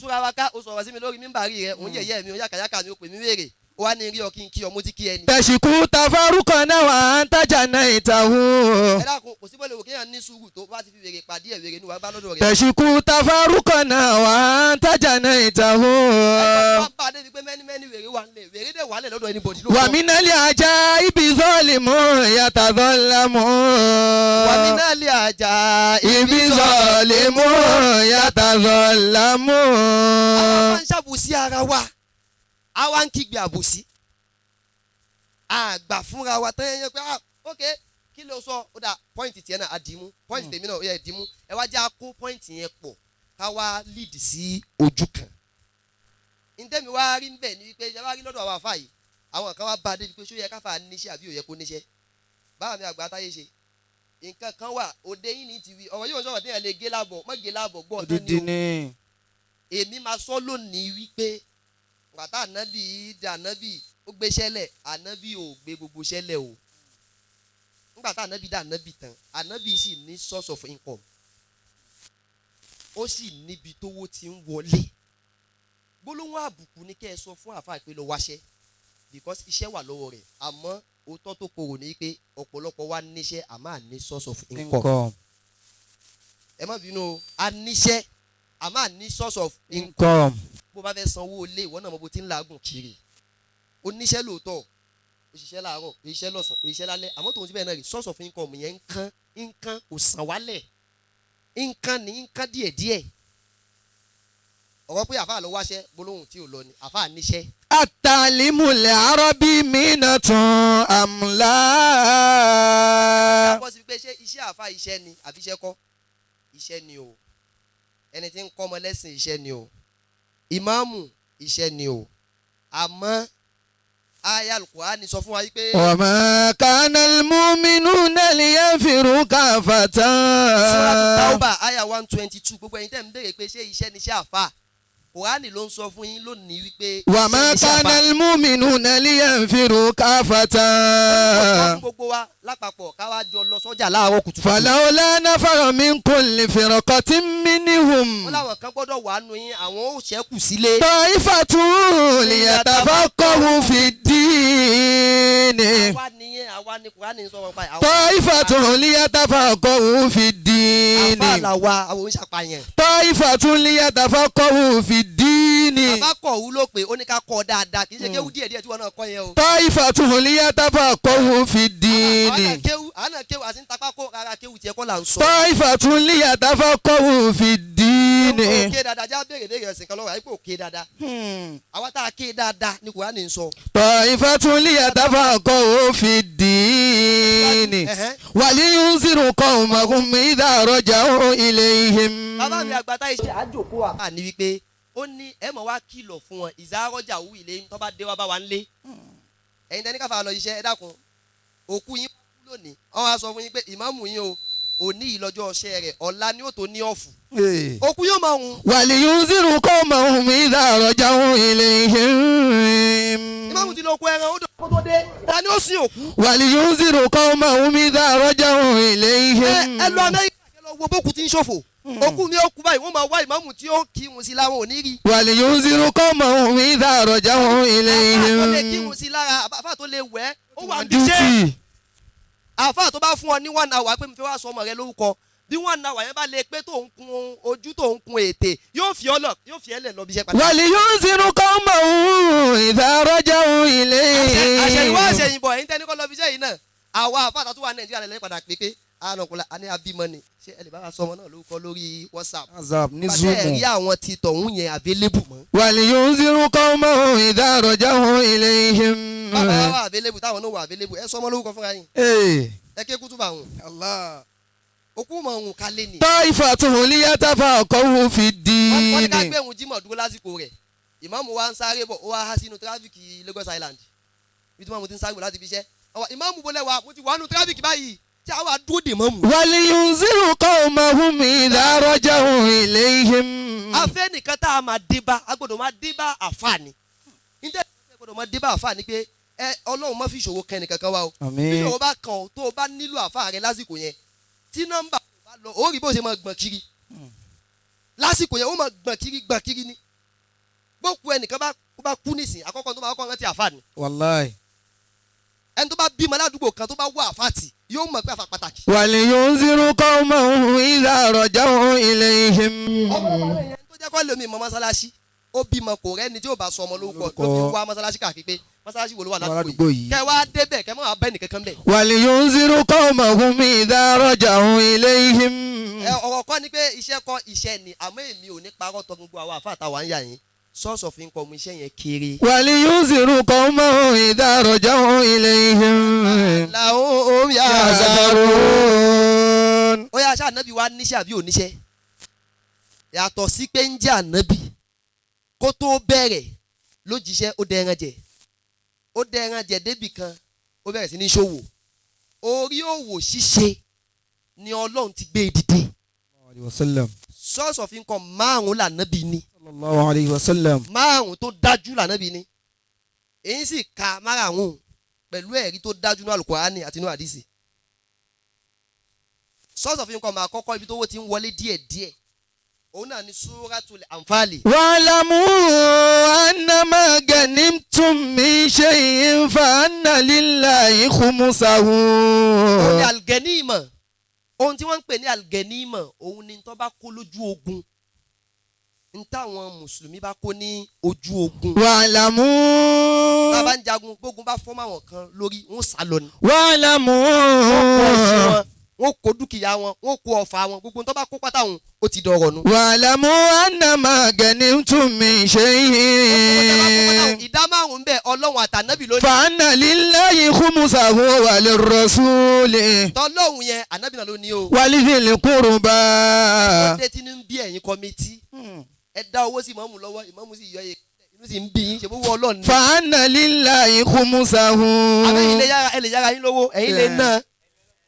Túra wa ká, o sọ̀rọ̀ sí mi lórí mímbàrí rẹ, òun yẹ̀yẹ́ mi, òun yàkàyàkà mi, ó pè mí wèrè, ó wá ní rí ọ kí n kí ọ, mo ti kí ẹni. تشكو تفرقنا وأنت جنيته. Ẹ dákun, kò sí bọ́ọ̀lù wò kéèyàn ní sùúrù tó bá ti fi wèrè pàdé ẹ̀, wèrè ni wàá bá lọ́dọ̀ rẹ̀. تشكو تفرقنا وأنت جنيته. Ẹ bá a débi pé mẹ́ni wèrè wà nílẹ̀, wèrè dẹ̀ wà nílẹ̀ lọ́dọ̀ anybody lóòótọ́. ومن العجائب ظالم يتظلم. ومن العجائب ibi ظالم يتظلم. Àwọn máa ń ṣàbòsí ara wa, àwa ń kígbe àbòsí àgbà fúnra wa tán yẹn pé, ah, ok, kí ló sọ? Ó dà, point tiẹ̀ náà àdìmú, point tèmi náà ó yẹ ìdìmú, ẹ wá jẹ́ kó point yẹn pọ̀ ká wá lead sí ojú kan. Ntẹ́mi wá rí nbẹ̀ ni wípé ẹ wá rí lọ́dọ̀ àwọn àfa yìí, àwọn kan wá bá a débi pé ṣó yẹ káfa níṣẹ́ àbí ò yẹ kó níṣẹ́. Báwa mi àgbà táyé ṣe nǹkan kan wà òde yìí ní ti wí ọ̀rọ̀ yóò sọ̀rọ̀ téèyàn lè gé láàbọ̀ mọ́ gé láàbọ̀ gbọ́ ọ̀tán ni o. Ni. Èmi máa sọ lónìí wípé gbàtà ànábì dé, ànábì ó gbé sẹ́lẹ̀, ànábì ò gbé gbogbo sẹ́lẹ̀ o. Nígbà tá ànábì dé, ànábì tán, ànábì sì ní source of income, ó sì níbi tówó ti ń wọlé. Gbólóhùn àbùkù ní kẹ́ ẹ sọ fún àáfàá pé lọ wáṣẹ́, because iṣẹ́ wà lọ́wọ́ rẹ̀. Àmọ́ òótọ́ tó korò ní pé ọ̀pọ̀lọpọ̀ wa níṣẹ́, àmọ́ àní source of income. Ẹ má bínú o, a níṣẹ́, àmọ́ àní source of income. Income. Bó bá fẹ́ sanwó ilé, ìwọ náà mọ bó ti ń làágùn kiri. Oníṣẹ́ lóòótọ́, òṣìṣẹ́ láàárọ̀, òṣìṣẹ́ lọ́sàn, òṣìṣẹ́ lálẹ́, àmọ́ tòun ti bẹ́ẹ̀ náà rí source of income yẹn ń kán, ń kán, kò sàn wálẹ̀, ń kán ní ń kán díẹ̀díẹ̀. Ọ̀rọ̀ pé àfáà lọ wáṣẹ́, gbólóhùn tí ò lọ ni àfáà níṣẹ́. التعليم العربي مهنة أم لا؟ Bọ́ sí pé ṣé iṣẹ́ àfáà iṣẹ́ ni àbí iṣẹ́ kọ́? Iṣẹ́ ni o. Ẹni tí ń kọ́ ọmọ lẹ́sìn, iṣẹ́ ni o. Ìmáàmù, iṣẹ́ ni o. Àmọ́ aya Al-Qur'ani sọ fún wa yìí pé. وما كان المؤمنون لينفروا كافة. Suratu Tauba aya 122. Gbogbo ẹ̀yin tẹ́ ń béèrè pé ṣé iṣẹ́ ni iṣẹ́ àfà, Kùránì ló ń sọ fún yín lónìí wípé وما iṣẹ́ ni iṣẹ́ كان àfà. المؤمنون لينفروا كافة. Ó fún gbogbo wa lápapọ̀ ká wá jọ lọ sọ́jà láàárọ̀ kùtùkùtù. فلولا نفر من كل فرقة منهم Wọ́n láwọn kan gbọ́dọ̀ wà nù yín, àwọn ó ṣẹ́kù sílé. طائفة ليتفقهوا في الدين. Àwa nìyẹn, àwa ni Kùránì ń sọ̀rọ̀ pa ẹ̀. طائفة ليتفقهوا في الدين. Àfa làwa, àwọn oníṣàpàyàn. طائفة ليتفقهوا في الدين. Bàbá kọ̀ wú ló pé ó ní ká kọ́ dáadáa, kì í ṣe kéwú díẹ̀ díẹ̀ tí wọ́n náà kọ́ yẹn o. طائفة ليتفقهوا في Àwọn náà الدين. kéwú, àwọn náà kéwú àti ń tapá kó rárá, kéwú tiẹ̀ kọ́ là ń sọ. طائفة ليتفقهوا في الدين. Òkè dáadáa já béèrè béèrè ẹ̀sìn kan lọ́wọ́ àyíkò òkè dáadáa. Àwa tá a ké dáadáa ní Kùránì ń sọ. طائفة ليتفقهوا في الدين ولينذروا قومهم إذا رجعوا إليهم. Bàbá mi àgbà táyé ṣe àjòkó àbá ní wípé ó ní ẹ mọ̀ wá kìlọ̀ fún wọn ìzárọ́jà wù ilé tó bá dé wá bá wa ń lé. Ẹ̀yin tẹ́ni káfà lọ iṣẹ́, ẹ dákun, òkú yín kú lónìí, wọ́n wá sọ fún yín pé ìmáàmù yín o, òní yìí lọ́jọ́ ọṣẹ́ rẹ̀, ọ̀la ni ó tó ní ọ̀fù. Òkú yóò máa hùn. ولينذروا قومهم إذا رجعوا إليهم. Ìmáàmù ti lọ kó ẹran ó dọ̀ kó tó dé, ta ni ó sin òkú? ولينذروا قومهم إذا رجعوا إليهم. Ẹ lọ Amẹ́ríkà, kẹ́ lọ wo bókun ti ń ṣòfò. Òkú mi ó kú báyìí, wọ́n máa wá ìmáàmù tí ó kírun sí láwọn, ò ní rí. ولينذروا قومهم إذا رجعوا Àfáà tó lè إليهم. kírun sí lára, àfáà tó lè wẹ̀, ó wà níbi iṣẹ́. Duty. Àfáà tó bá fún ọ ní one hour pé mo fẹ́ wá sọ ọmọ rẹ lórúkọ, bí one hour yẹn bá lè pé tó ń kun ojú, tó ń kun ètè, yóò fi ọ lọ, yóò fi ẹ lẹ̀ lọ bí iṣẹ́ padà. ولينذروا قومهم إذا رجعوا Àṣẹyìnwá إليهم. àṣẹyìnbọ̀, ẹ̀yin tẹ́ni kọ́ lọ bí iṣẹ́ yìí náà, àwa àfáà tó wà Nàìjíríà lẹ́yìn padà pé ànàkùnlá a ní abímọ ni, ṣé ẹ lè bá wa sọ ọmọ náà lórúkọ lórí WhatsApp? WhatsApp ní. Pàṣẹ ẹ̀rí àwọn ti tọ̀hún yẹn available mọ́. ولينذروا قومهم إذا رجعوا إليهم. Bàbá wa wà available, táwọn náà wà available, ẹ sọ ọmọ lórúkọ fúnra yín. Ee. Ẹ ké kútùbà hùn. Allah. Òkú mọ̀ hùn kálé ni. طائفة ليتفقهوا في Wọ́n ní ká الدين. gbé òun Jímọ̀ dúró lásìkò rẹ̀, ìmáàmù wa ń sáré bọ̀, ó wá há sínú traffic Lagos Island bí tí wọ́n ti ń sáré bọ̀ láti fi iṣẹ́. Ọwọ́ ìmáàmù bọ́lẹ̀ wa, mo ti wà nù traffic báyìí tí a wà dúró dè mọ́mù. ولينذروا قومهم إذا رجعوا إليهم. Afẹ́ nìkan tá a máa dé bá, a gbọ́dọ̀ máa dé bá àfààní níta, a gbọ́dọ̀ máa dé bá àfààní pé Ẹ Ọlọ́run má fi ìṣòro kan ẹnìkankan wa o. Bí Àmín. ìṣòro bá kàn ọ́, tó o bá nílò àfa rẹ lásìkò yẹn, tí nọ́mbà bá lọ, ó rí bó ṣe máa gbọ̀n kiri lásìkò yẹn, ó máa gbọ̀n kiri, gbọ̀n kiri ni. Gbókù ẹnìkan bá kú nísìn, àkọ́kọ́ tó bá kọ́ rántí àfa ni. Wàláì. Ẹni tó bá bímọ ládùúgbò kan tó bá wá àfa tì, yóò mọ̀ pé àfa pàtàkì. ولينذروا قومهم إذا رجعوا إليهم. Ẹni tó jẹ́ kọ́ lómi mọ mọ́sálásí, ó bímọ, kò rẹ́ni tí ó bá sọ ọmọ lórúkọ, ló fi wá mọ́sálásí káàkiri pé mọ́sálásí wo ló wà ládùúgbò yìí, kẹ́ wá débẹ̀, kẹ́ mọ́ wá bẹ́ẹ̀ nìkankan bẹ̀. ولينذروا قومهم إذا رجعوا إليهم. Ẹ ọ̀rọ̀ kọ́ ni pé iṣẹ́ kọ́ iṣẹ́ ni, àmọ́ èmi ò ní parọ́ tọ́ gbogbo àwọn àfa àtàwọn àyà yín, source of income iṣẹ́ yẹn kéré. ولينذروا قومهم إذا رجعوا إليهم. لهم يحذرون. Ó yá, aṣá ànábì wa níṣẹ́ àbí oníṣẹ́? Yàtọ̀ sí pé ń jẹ́ ànábì, kó tó bẹ̀rẹ̀ ló jíṣẹ́, ó dẹran jẹ, ó dẹran jẹ débì kan, ó bẹ̀rẹ̀ sí ní ṣòwò. Orí òwò ṣíṣe ni Ọlọ́run ti gbé e dìde. عليه وسلم. Source of income márùn lànábì ni. صلى الله عليه وسلم. Márùn tó dájú lànábì ni. Èyí sì ka márùn pẹ̀lú ẹ̀rí tó dájú ní Àlùkùránì àti ní àdìsí. Source of income àkọ́kọ́, ibi tó wó ti ń wọlé díẹ̀díẹ̀, òun náà ni Suratul Anfali. واعلموا أن ما غنمتم من شيء فأن لله خمسه. Òun ni algẹ̀nímọ̀. Ohun tí wọ́n ń pè ní algẹ̀nímọ̀, òun ni tó bá kó lójú ogun, ní táwọn mùsùlùmí bá kó ní ojú ogun. واعلموا. Tá a bá ń jagun, gbógun bá fọ́ máwọn kan lórí, wọ́n sá lọ ni. واعلموا. Wọ́n kó ẹṣin wọn, wọ́n kó dúkìá wọn, wọ́n kó ọfà wọn, gbogbo tó bá kó pátá wọn, ó ti dọ̀rọ̀ nu. واعلموا أن ما غنمتم من شيء. Ìdá márùn-ún bẹ́ẹ̀, Ọlọ́run àtànábì lónìí. فأن لله خمسه وللرسول. Tọ́lọ́run yẹn, ànábì náà ló ní o. ولذي القربى. Ọdẹ tí ní ń bí ẹ̀yin committee, ẹ dá owó sí ìmáàmù lọ́wọ́, ìmáàmù sì yọ iye, inú sì ń bí yín, ṣe bó wọ Ọlọ́run ni. فأن لله خمسه. Àbẹ́ ẹ̀yin lè yára, ẹ lè yára yín lówó, ẹ̀yin lè ná,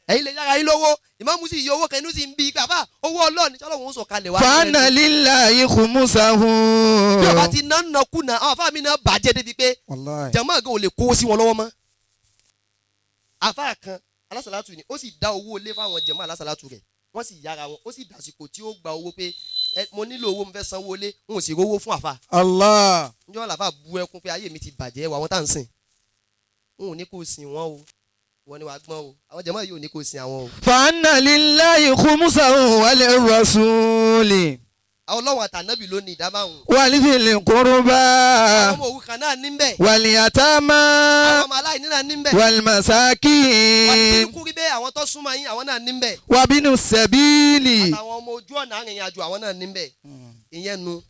ẹ̀yin lè yára yín lówó, ìmáàmù sì yọ owó kan, inú sì ń bí pé àbá owó Ọlọ́run ni, sọlọ́run ó sọ̀ kalẹ̀ wá. فأن لله خمسه. Bí ọba ti ná nàkúnà, àwọn afá mi náà bàjẹ́ débi pé والله. jàmáà gan ò lè kó sí wọn lọ́wọ́ mọ́. Afá kan alásàlátù ni, ó sì dá owó ilé fáwọn jàmáà alásàlátù rẹ̀, wọ́n sì yára wọn, ó sì dàsìkò tí ó gba owó pé ẹ mo nílò owó, mo fẹ́ sanwó ilé, n ò sì rówó fún àfà. Allah. Njọ́ làfà bu ẹkún pé ayé mi ti bàjẹ́, wà wọ́n tá à ń sìn, n ò ní kó sìn wọ́n o, wọ́n ni wàá gbọ́n o, àwọn jàmáà yìí ò ní kó sìn àwọn o. فأن لله خمسه وللرسول. Àwọn Ọlọ́run àtànábì ló ní ìdá márùn. ولذي القربى. Àwọn ọmọ òrukàn náà ní bẹ́ẹ̀. واليتامى. Àwọn ọmọ aláìní náà ní bẹ́ẹ̀. Wọ́n ti والمساكين. kú rí bẹ́ẹ̀, àwọn tó súnmọ́ yín, àwọn náà ní bẹ́ẹ̀. وابن السبيل. Àtàwọn ọmọ ojú ọ̀nà, arìnrìn àjò, àwọn náà ní bẹ́ẹ̀. Ìyẹn nu.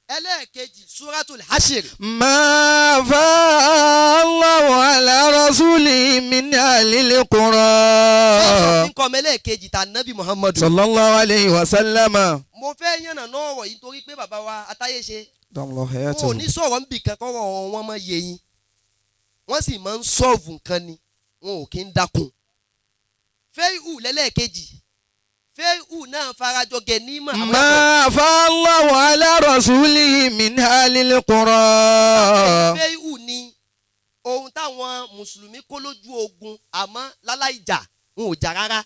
Ẹlẹ́ẹ̀kejì, Suratul Hashir. ما أفاء الله على رسوله من أهل القرى. Nǹkan ọmọ ẹlẹ́ẹ̀kejì ta nábì Muhammadu. صلى الله عليه وسلم. Mo fẹ́ yànnà náà ọ̀rọ̀ yìí torí pé bàbá wa atáyé ṣe دام الله wọn ò حياته. ní sọ̀rọ̀ níbì kan kọ́rọ̀ wọn mọ́ yé yín, wọ́n sì máa ń solve nǹkan ni, wọn ò kí ń dákun. Fẹ́ẹ́hù lẹ́lẹ́ẹ̀kejì, fẹ́ẹ́hù náà farajọ gẹ̀nímọ̀ àwọn ẹ̀kọ́. ما أفاء الله على رسوله من أهل القرى. Fẹ́ẹ́hù ni ohun táwọn mùsùlùmí kó lójú ogun, àmọ́ láláì jà, wọn ò jà rárá.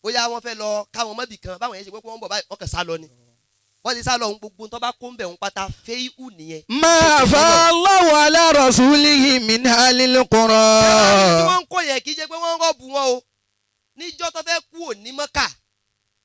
Bóyá wọ́n fẹ́ lọ káwọn mọ́bì kan, báwọn yẹn ṣe pé wọ́n ń bọ̀ báyìí, wọ́n kàn sá lọ ni, wọ́n ti sá lọ ohun gbogbo tó bá kó ń bẹ̀ ń pátá, fẹ́ẹ́hù nìyẹn. ما أفاء الله على رسوله من أهل Tí القرى. wọ́n ń kó yẹn, kì í ṣe pé wọ́n ń rob wọn o. Níjọ́ tó fẹ́ kú òní Mọ́kà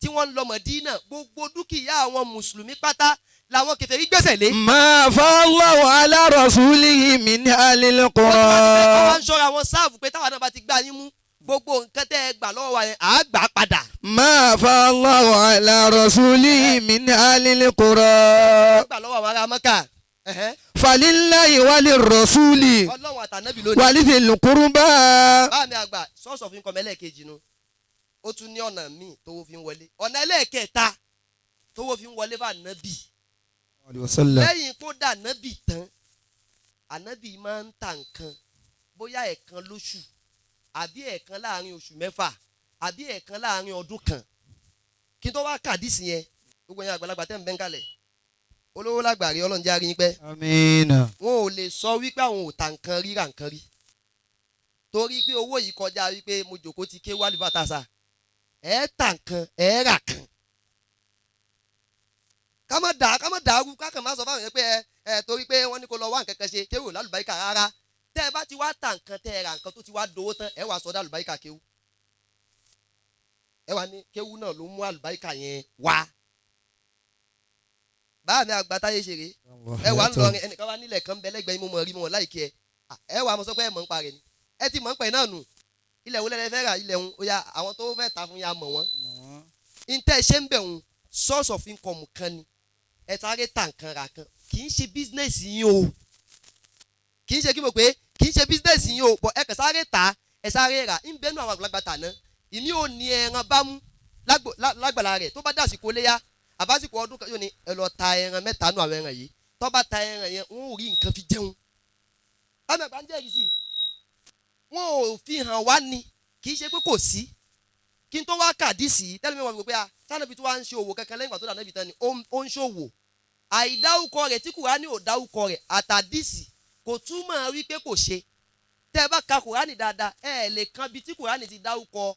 tí wọ́n ń lọ Mọ̀dínà, gbogbo dúkìá àwọn mùsùlùmí pátá làwọn kèfèrí gbẹ́sẹ̀ lé. ما أفاء الله على رسوله من أهل Wọ́n ti wá ti fẹ́ kọ́ القرى. wá ń ṣọ́ra wọn sáàfù pé táwọn náà bá ti gbá yín mú, gbogbo nǹkan tẹ́ ẹ gbà lọ́wọ́ wa yẹn, à á gbà á padà. ما أفاء الله على رسوله من أهل القرى. Gbà lọ́wọ́ àwọn ará Mọ́kà. Ẹ̀hẹ́n. فلله وللرسول. Ọlọ́run àtànábì lónìí. ولذي القربى. Bá mi àgbà, source of income ẹlẹ́ẹ̀kejì nu. Ó tún ní ọ̀nà míì tówó fi ń wọlé. Ọ̀nà ẹlẹ́ẹ̀kẹta tówó fi ń wọlé bá nábì, lẹ́yìn kó dà nábì tán, ànábì máa ń ta nǹkan, bóyá ẹ̀ẹ̀kan lóṣù, àbí ẹ̀ẹ̀kan láàrin oṣù 6, àbí ẹ̀ẹ̀kan láàrin ọdún kan. Kí n tó wá kàdísì yẹn, gbogbo yẹn àgbàlagbà tẹ́ ń bẹ́ ń kalẹ̀. Olówó lágbàrí Ọlọ́run jẹ́ àríyìn pẹ́. Àmín. Wọn ò lè sọ wípé àwọn ò ta nǹkan ríra nǹkan rí, torí pé owó yìí kọjá wípé mo jòkó ti ké wálé bàtàṣà. Ẹ ta nǹkan, ẹ rà kan. Ká má dà, ká má dàrú, ká kàn má sọ fáwọn yẹn pé ẹ torí pé wọ́n ní kó lọ wá nǹkan kan ṣe kéwò lálùbáríkà. Rárá, tẹ́ ẹ bá ti wá ta nǹkan, tẹ́ ẹ ra nǹkan tó ti wá dowó tán, ẹ wàá sọ dá àlùbáríkà kéwù. Ẹ wà ní kéwù náà ló mú àlùbáríkà yẹn wá. Báà mi àgbà táyé ṣeré, ẹ wà ń lọrin, ẹnìkan wá nílẹ̀ kan bẹ lẹ́gbẹ̀ẹ́ mú mọ̀ rí mọ̀ láìkí ẹ. Ẹ wà mọ̀ sọ pé ẹ mọ̀ ń parẹ́ ni, ẹ ti mọ̀ ń pẹ̀ náà nù. Ilẹ̀ wo lẹ́lẹ́ fẹ́ rà? Ilẹ̀ ń ó yá, àwọn tó fẹ́ ta fún ya mọ̀ wọ́n. Ntẹ́ ṣe ń bẹ̀ ń source of income kan ni ẹ sáré ta nǹkan rà kan. Kì í ṣe business yín o, kì í ṣe kí mo pé kì í ṣe business yín o, bọ̀ ẹ kàn sáré ta, ẹ sáré rà. Ń bẹ́nu àwọn àgbàlagbà tà náà, ìmí ò ní ẹran bámú lágbàlá rẹ̀. Tó bá dàsìkò léyà àbásìkò ọdún kan, yóò ní ẹ lọ ta ẹran mẹ́ta nù àwọn ẹran yìí. Tó bá ta ẹran yẹn, wọn ò rí nǹkan fi jẹun. Bámi àgbà ń jẹ́rìí sí i, wọn ò fi hàn wá ni, kì í ṣe pé kò sí. Kí n tó wá kàdí sí i tẹ́lẹ̀ mi, wọ́n fi pé a sanabi tí wàá ń ṣe òwò kankan lẹ́yìn ìgbà tó dà níbi tán ni ó ń ṣòwò. Àìdáwùkọ rẹ̀ tí Kùránì ò dáwùkọ rẹ̀ àtàdísì kò túmọ̀ wípé kò ṣe. Tẹ́ ẹ bá ka Kùránì dáadáa, ẹ lè kan bí tí Kùránì ti dáwùkọ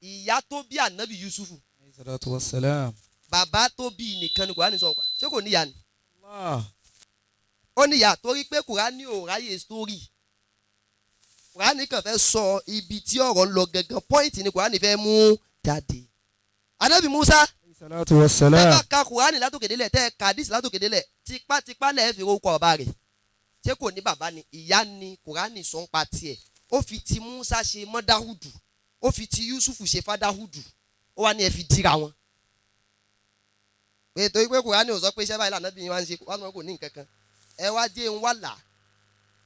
ìyá tó bí ànábì Yusufu. Salatu wassalam. Bàbá tó bí nìkan ni Kùránì sọ nípa. Ṣé kò níyà ni? Allah. Ó níyà, torí pé Kùránì ò ráyè sítórì. Kùránì kàn fẹ́ sọ ibi tí ọ̀rọ̀ ń lọ gangan, point ni Kùránì fẹ́ mú jáde. Ànábì Musa, Salatu wassalam. tẹ́ bá ka Kùránì látòkè délẹ̀, tẹ́ ka hadith látòkè délẹ̀, tipátipá lẹ́ẹ̀ fi orúkọ bàbá rẹ̀. Ṣé kò ní bàbá ni? Ìyá ni Kùránì sọ ń pa tiẹ̀. Ó fi ti Musa ṣe mọ́dáhùdù, ó fi ti Yusufu ṣe fádáhùdù, ó wá ní ẹ fi dira wọn. Pé torí pé Kùránì ò sọ pé iṣẹ́ báyìí lànà bí wọ́n ń ṣe, wọ́n kò ní nǹkan kan. Ẹ wá jẹ́ ń wá là.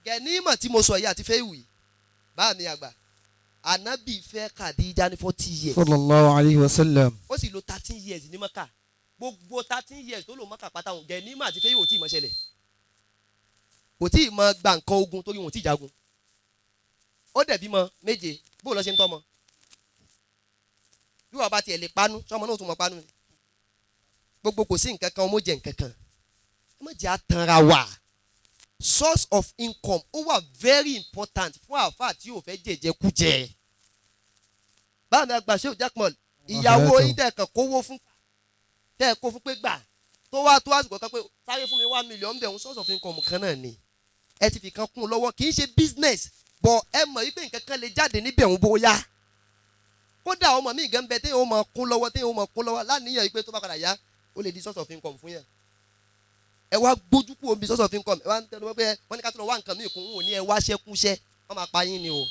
Gẹ̀nímọ̀ tí mo sọ yìí àti fẹ́ wì, bá mi àgbà, ànábì fẹ́ Khadija ní 40 years. Sallallahu alayhi wa sallam. Ó sì lo 13 years ní Mọ́kà. Gbogbo 13 years tó lò Mọ́kà pátá wọn, gẹ̀nímọ̀ àti fẹ́ yóò tí ì mọ́ ṣẹlẹ̀. Kò tí ì mọ gba nǹkan ogun torí wọn ò tí ì jagun. Ó dẹ̀ bímọ 7, bó lọ ṣe ń tọ́mọ. Bí wàá bá tiẹ̀ lè panu, sọmọ náà tún mọ panu ni. Gbogbo kò sí nǹkan kan, ọmọ jẹ nǹkan kan. Ẹ má jẹ́ àtànra wà. Source of income ó wà very important fún àáfàá tí yóò fẹ́ jẹjẹ kú jẹ. Báwo ni àgbà ṣé òjá pọ̀ ìyàwó yín tẹ̀ kàn kówó fún, tẹ̀ kó fún pé gbà tó wá tó àsìkò kan pé sáré fún mi 1 million bẹ̀ ń, source of income kan náà ni. Ẹ ti fi kan kún un lọ́wọ́, kì í ṣe business, but ẹ mọ̀ wípé nǹkan kan lè jáde níbẹ̀ ń bóyá. Kódà ọmọ mi gan bẹ téèyàn ó máa kún lọ́wọ́, téèyàn ó máa kún lọ́wọ́ láníyàn wípé tó bá padà yá, ó lè di source of income fún yẹn. Ẹ wá gbójú kúrò níbi source of income, ẹ wá ń tẹnu mọ́ pé wọ́n ní ká tó lọ wá nǹkan míì kún un, ò ní ẹ wá ṣẹ́kúnṣẹ́, wọ́n máa pa yín ni o.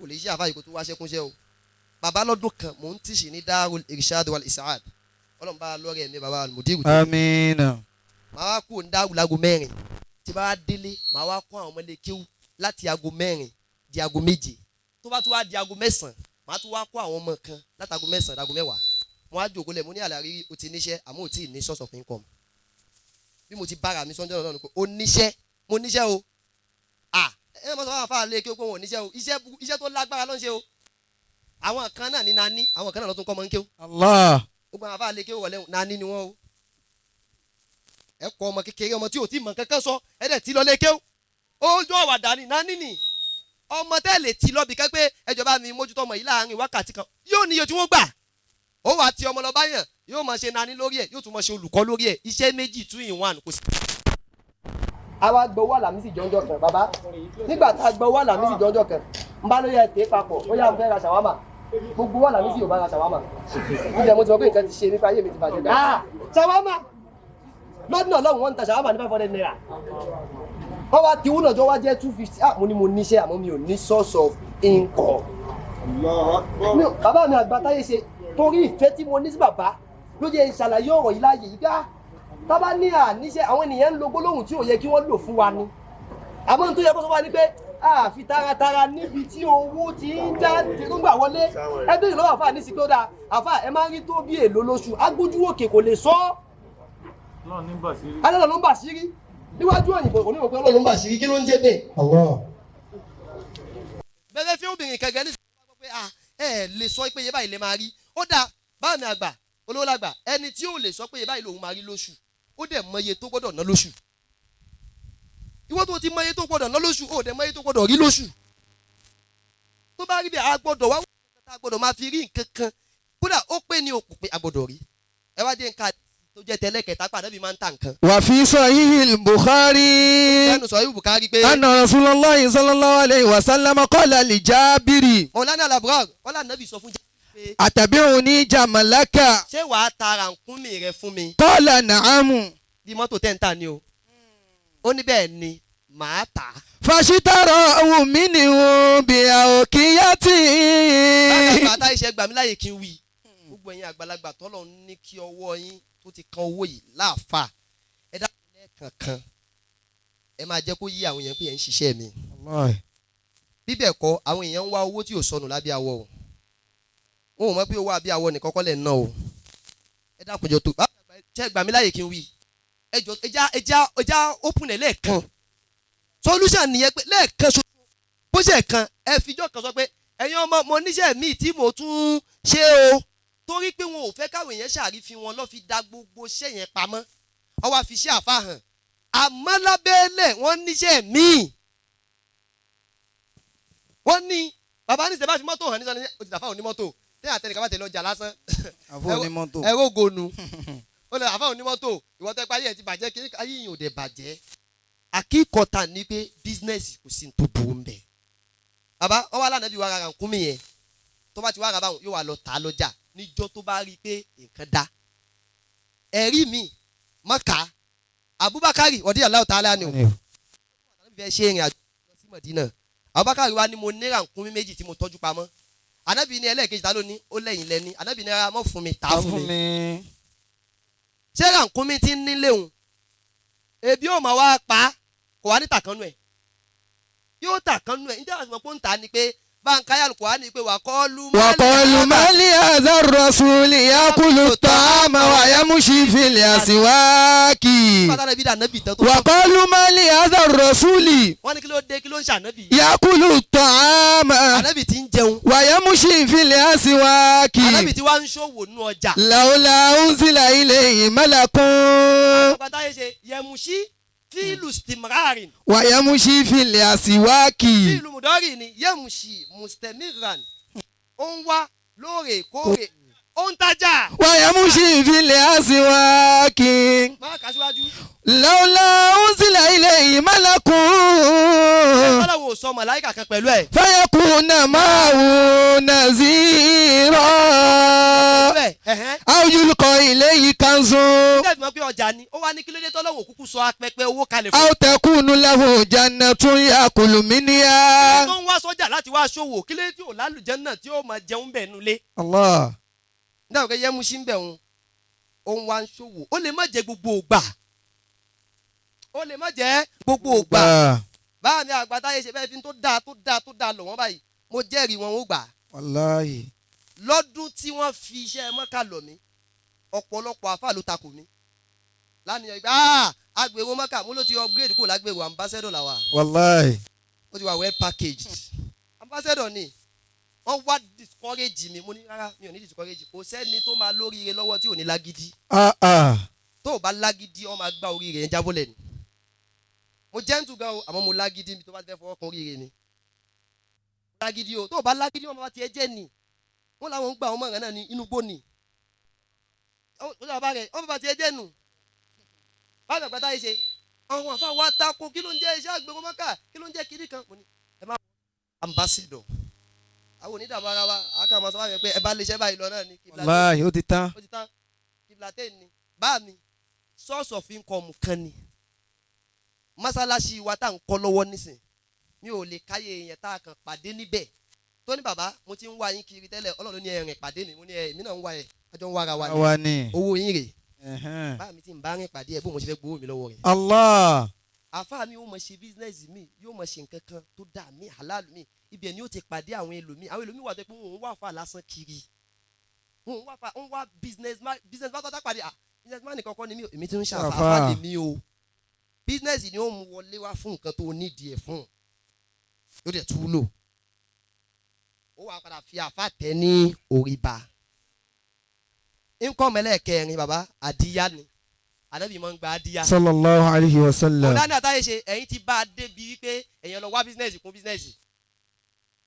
Kò lè ṣe àfáà yìí kó tó wá ṣẹ́kúnṣẹ́ o. Bàbá, lọ́dún kan mò ń tíṣì ní Darul Irshad wal Isaad. Ọlọ́run bá lọ́rẹ̀ mi, bàbá Mudiru. Àmín. Màá wá kúrò ní Darul láago 4. Tí bá wá délé, màá wá kó àwọn ọmọlé kéwú láti aago 4 di aago 7. Tó bá tún wá di aago 9, màá tún wá kó àwọn ọmọ kan láti aago 9 di aago 10. Mo á jòkó lẹ̀, mo ní àlàrí o ti níṣẹ́, àmọ́ ò tí ì ní source of income. Bí mo ti bára mi sọ́njọ́ náà ni pé o níṣẹ́, mo níṣẹ́ o. À ẹ mọ̀ sọ fún àfáà lé kí o pé wọn ò níṣẹ́ o. Iṣẹ́ tó lágbára ló ń ṣe o. Àwọn kan náà ní nání, àwọn kan náà ló tún kọ́ ọmọ ń kéwú. Allah. Gbogbo àwọn àfáà lé kéwú wọlé nání ni wọ́n o. Ẹ kọ ọmọ kékeré, ọmọ tí ò tí mọ̀ kankan sọ, ẹ dẹ̀ tí lọ lé kéwú. Ojú ọ̀wàdà ni nání ni. Ọmọ tẹ́ lè ti lọ bí kẹ́ pé ẹjọba mi mójútó ọmọ yìí láàrin wákàtí kan, yóò níye tí wọ́n gbà. Ó wàá ti ọmọ lọ báyàn, yóò máa ṣe nání lórí ẹ̀, yóò tún máa ṣe olùkọ́ lórí ẹ̀. Iṣẹ́ méjì, two in one, kò sí. Àwa gbowó Àlàmísì jọjọ kan, bàbá. Nígbà tá a gbowó Àlàmísì jọjọ kan, n bá ló yẹ tè papọ̀, ó yà ń fẹ́ ra ṣàwámà. Gbogbo Àlàmísì yóò bá ra ṣàwámà. Ǹjẹ́ mo ti mọ̀ pé nǹkan ti ṣe nípa ayé mi ti bàjẹ́. Ah, ṣàwámà lọ́dún náà lọ́hùn, wọ́n ń ta ṣàwámà ní ₦500. Wọ́n wá ti wúnà jọ wá jẹ́ 250. Ah, mo ní mo níṣẹ́, àmọ́ mi ò ní source of income. Bàbá mi àgbà táyé ṣe, torí ìfẹ́ tí mo ní sí bàbá ló jẹ́ ìṣàlàyé ọ̀rọ̀ yìí láàyè yìí ká. Tábà ní àníṣe, àwọn ènìyàn ń lo gbólóhùn tí ò yẹ kí wọ́n lò fún wa ni. Àmọ́ ohun tó yẹ kó sọ wá ni pé àfi taratara níbi tí owó ti ń já tó ń gbà wọlé. Ẹ bèrè lọ́wọ́ àfáà ní sí pé ó dáa, àfáà, ẹ máa ń rí tó bí èlò lóṣù? Agbójú òkè, kò lè sọ ọ́. Alẹ́ ló ń bà sírí níwájú òyìnbó, kò ní mọ̀ pé Ọlọ́run ló ń bà sírí. Kí ló ń jẹ́ bẹ́ẹ̀? Allah. Bẹ́ẹ̀ fi obìnrin kẹ̀kẹ́ ní sọ pé ẹ lè sọ pé iye báyìí lè máa rí. Ó dáa, báà mi àgbà, olówó lágbà, ẹni tí ò lè sọ pé iye báyìí lòun máa rí lóṣù. Ó dẹ̀ mọye tó gbọ́dọ̀ ná lóṣù. Ìwọ tó ti mọye tó gbọ́dọ̀ ná lóṣù, ó dẹ̀ mọye tó gbọ́dọ̀ rí lóṣù. Tó bá rí bẹ́ẹ̀, a gbọ́dọ̀ wá wọ́n, a gbọ́dọ̀ máa fi rí nǹkan kan. Kódà ó pé ní òkú pé a gbọ́dọ̀ rí. Ẹ wá jẹ́ nǹkan tó jẹ́ tẹ́lẹ̀kẹta pàdé bí máa ń ta nǹkan. وفي صحيح البخاري Ẹnu sọ yóò Bukhari pé أن رسول الله صلى الله عليه وسلم قال لجابر Mọ̀lánà Labrar wọ́n là nàbì sọ fún Jábìrì pé أتبعني جملك ṣé wàá ta rànkúnmí rẹ fún mi قال نعم bí mọ́tò tẹ́ǹtà ni o. Ó ní bẹ́ẹ̀ ni màá tà á. فاشتراه منه بأوقيته. Bàbá àtàyè ṣe gbà mí láàyè kí n wí. Gbogbo ẹ̀yin àgbàlagbà tọ́lọ̀ ń ní kí ọwọ́ yín tó ti kan owó yìí láàfà. Ẹ dákun lẹ́ẹ̀kankan. Ẹ máa jẹ́ kó yí àwọn èèyàn pé ẹ̀ ń ṣiṣẹ́ mi. Bí bẹ́ẹ̀ kọ́, àwọn èèyàn ń wá owó tí ò sọnù lábẹ́ awọ o. Wọn ò mọ̀ pé owó abẹ́ awọ nìkan kọ́ lẹ̀ ń ná o. Ẹ dákun jọ tó. Ṣé gbà mí láàyè kí n wí? Ẹ jọ ẹ já open ẹ̀ lẹ́ẹ̀kan. Solution nìyẹn pé lẹ́ẹ̀kan ṣoṣo. Bó ṣe kan ẹ fijọ́ kan sọ pé ẹ̀yin ọmọ mo níṣẹ́ míì tí mo tún ṣe o, torí pé wọn ò fẹ́ káwọn èèyàn ṣàrífín wọn lọ́ fi da gbogbo iṣẹ́ yẹn pamọ́, wọ́n wá fi iṣẹ́ àfa hàn, àmọ́ lábẹ́lẹ̀ wọ́n níṣẹ́ míì. Wọ́n ní bàbá ní sẹ́bà fi mọ́tò hàn ní sọ́ni ó ti dàfà onímọ́tò tẹ́yà àtẹnìkan bá tẹ̀lé ọjà lásán. Àfọ onímọ́tò. Ẹ̀rọ ògònù ó lọ àfà onímọ́tò. Ìwọ́n tẹ́ pé ayé ẹ̀ ti bàjẹ́ kí ayé yìí ò dẹ̀ bàjẹ́. Àkíkọ̀tà ní pé bísínẹ́sì kò sí ní tó burú ń bẹ̀. Bàbá wọn wá lánàá bí wàá ra nkúmi yẹn, tó bá ti wá ra báwọn yóò wá lọ tà á lọ́jà níjọ́ tó bá rí i pé nǹkan dá. Ẹ̀rí mi Mọ́kà, Abubakar ọdí aláwọ̀ tá a lá ni o fẹ́ ṣe ìrìn àjò lọ sí Mọ̀dínà. Abubakar wa ni mo ní rànkúnmí méjì tí mo tọ́jú pamọ́. Ànábì ní ẹlẹ́ẹ̀kejì ta ló ní? Ó lẹ́yìn lẹ́ni. Ànábì ní rárá, mọ́ fún mi, tà á fún mi. Ṣé rànkúnmí ti ń nílé òun ebi ò máa wá pa á, kò wá ní tàkánú ẹ̀, yóò tàkánú ẹ̀. Níta àti mọ̀ pé ń ta ni pé báńkáyà kò wá ní pé wà kọ́ lu وقالوا ما لهذا الرسول يأكل الطعام ويمشي في الأسواق. Pátá bí dànàbì tán tó وقالوا ما لهذا الرسول wọ́n ní kí ló dé, kí ló ń ṣànábì? يأكل الطعام Ànábì ti ń jẹun, ويمشي في الأسواق. Ànábì ti wá ń ṣòwò nú ọjà. لولا أنزل إليه ملك. Bàtà yẹn ṣe yẹmuṣí fíìlù stimrarin. ويمشي في الأسواق. Fíìlù mùdọ́rì ni yẹmuṣí mustemiran, ó ń wá lóòrèkóòrè, ó ń tajà. ويمشي في الأسواق. Máa kà síwájú. لولا أنزل إليه ملك Ọlọ́run ò sọ màláìkà kan pẹ̀lú ẹ̀. فيكون معه نذيرا Pẹ̀lú ẹ̀ ẹ̀hẹ́n. أو يلقى إليه كنز Ilé ìfimọ́ pé ọjà ni ó wá ní kí ló dé tọ́lọ́wọ̀ kúkú sọ apẹpẹ owó kalẹ̀ fún. أو تكون له جنة يأكل منها. Tó ń wá sọ́jà láti wá ṣòwò, kí ló dé tí ò lálùjẹ́ náà tí ó máa jẹun bẹ̀ nulẹ̀? الله. Nígbà tó yẹ mú sí ń bẹ̀ wọn, ó ń wá ń ṣòwò, ó lè má jẹ gbogbo ògbà, ó lè má jẹ gbogbo ògbà. Báà mi àgbà táyé ṣe bẹ́ẹ̀ fi tó dáa tó dáa tó dáa lọ̀ wọ́n báyìí, mo jẹ́rìí wọn ó gbà. والله. Lọ́dún tí wọ́n fi iṣẹ́ mọ́kà lọ̀ mí, ọ̀pọ̀lọpọ̀ àfáà ló takò mí lánìyàn ìgbà agbèrò mọ́kà mo ló ti upgrade kúrò lágbèrò, ambassador làwà. والله. Ó ti wà well packaged, ambassador ni. Wọ́n wá discourage mi, mo ní rárá, mi ò ní discourage. Kò sẹ́ni tó máa lóríire lọ́wọ́ tí ò ní lágídí. آه آه. Tó o bá lágídí, ọ máa gbá oríire yẹn jábọ́lẹ̀ ni. Mo gentle gan o, àmọ́ mo lágídí mi. Tó bá fẹ́ fọwọ́ kan oríire mi lágídí o. Tó o bá lágídí, wọn máa tiẹ̀ jẹ́ ni. Wọ́n làwọn ń gbà wọn mọ̀ràn náà ní inú gbó ni ó sọ bàbá rẹ̀, wọ́n bá tiẹ̀ jẹ́ nù. Báwo àgbàtà yìí ṣe àwọn àfa wa tako kí ló ń jẹ́ iṣẹ́ àgbèrò mọ́kà, kí ló ń jẹ́ kiri kan? Mo ní ẹ má ambassador àwọn onídàbọ̀ ara wa àákà máa sọ fún mi pé ẹ bá lè ṣe báyìí lọ náà ni kìbìlà. والله ó ti tán. Ó ti tán, kìbìlà ni bá mi source of income kan ni mọ́sálásí wa tá à ń kọ́ lọ́wọ́ nísìn. Mi ò lè káyé èèyàn tá a kàn pàdé níbẹ̀ tó ní, "Bàbá, mo ti ń wá yín kiri tẹ́lẹ̀, Ọlọ́run ló ní ẹ̀rìn pàdé mi." Mo ní ẹ̀ èmi náà ń wá ẹ̀, àjọ ń wára wa ni. Àwa ni. Owó yín rè. Ẹ̀hẹ́n. Báà mi ti ń bá rìn pàdé ẹ̀, bó mo ṣe fẹ́ gbowó mi lọ́wọ́ rẹ̀? Allah. Àfáà mi ó mọ̀ ṣe business mi, yóò mọ̀ ṣe nǹkan kan tó dà mí halal mi. Ibẹ̀ ni ó ti pàdé àwọn ẹlòmíì. Àwọn ẹlòmíì wà tó pé òun wà fà lásán kiri, òun wà fà, òun wà business man. Business man tó tá pàdé, ah, business man nìkan kọ́ ni mí o, èmi ti ń ṣàfà. Àfáà. Àfáà lèmi o. Business ni ó mú wọlé wá fún nǹkan tó nídìí ẹ̀ fún, yóò dẹ̀ tún wúlò. Ó wà padà fi àfáà tẹ́ ní orí ba. Income ẹlẹ́ẹ̀kẹrin, bàbá, àdíyá ni. Ànábì máa ń gba adíyá. Sallallahu alayhi wa sallam. Ọ̀dà ní àtàyè ṣe ẹ̀yin ti bá a débi wípé ẹ̀yin lọ wá business kún business.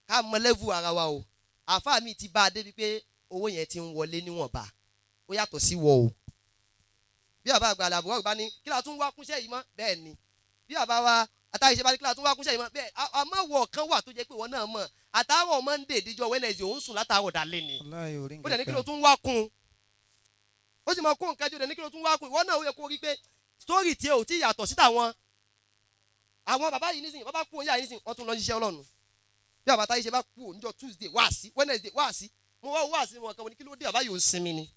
Ká mọ level ara wa o. Àfáà mi ti bá a débi pé owó yẹn ti ń wọlé níwọ̀nba. Ó yàtọ̀ sí wọ o. Bí bàbá àgbà àlàbò wà bá ní kí la tún wá kúnṣẹ́ yìí mọ́ bẹ́ẹ̀ ni. Bí bàbá wa àtàyè ṣe bá ní kí la tún wá kúnṣẹ́ yìí mọ́ bẹ́ẹ̀ àmọ́ wọ̀ kan wà tó jẹ́ pé wọ́n náà mọ̀ àtàárọ̀ Monday díjọ́ Wednesday òun sùn látàárọ̀ dalẹ́ ni. Ó dẹ̀ ní kí ló tún wá kún un. Ó sì máa kó nǹkan jọ dẹ̀ ní kí ló tún wá kún un. Ìwọ náà ó yẹ kó rí pé story tiẹ̀ ò tí yàtọ̀ sí tàwọn. Àwọn bàbá yìí nísìnyí, bàbá kú òun yà yìí nísìnyí, wọ́n tún lọ ṣiṣẹ́ Ọlọ́run. Bí bàbá táyé ṣe bá kú òun níjọ́ Tuesday wá sí, Wednesday wá sí, mo wá wá sí wọn kan, mo ní kí ló dé bàbá yìí ò ń sinmi ni.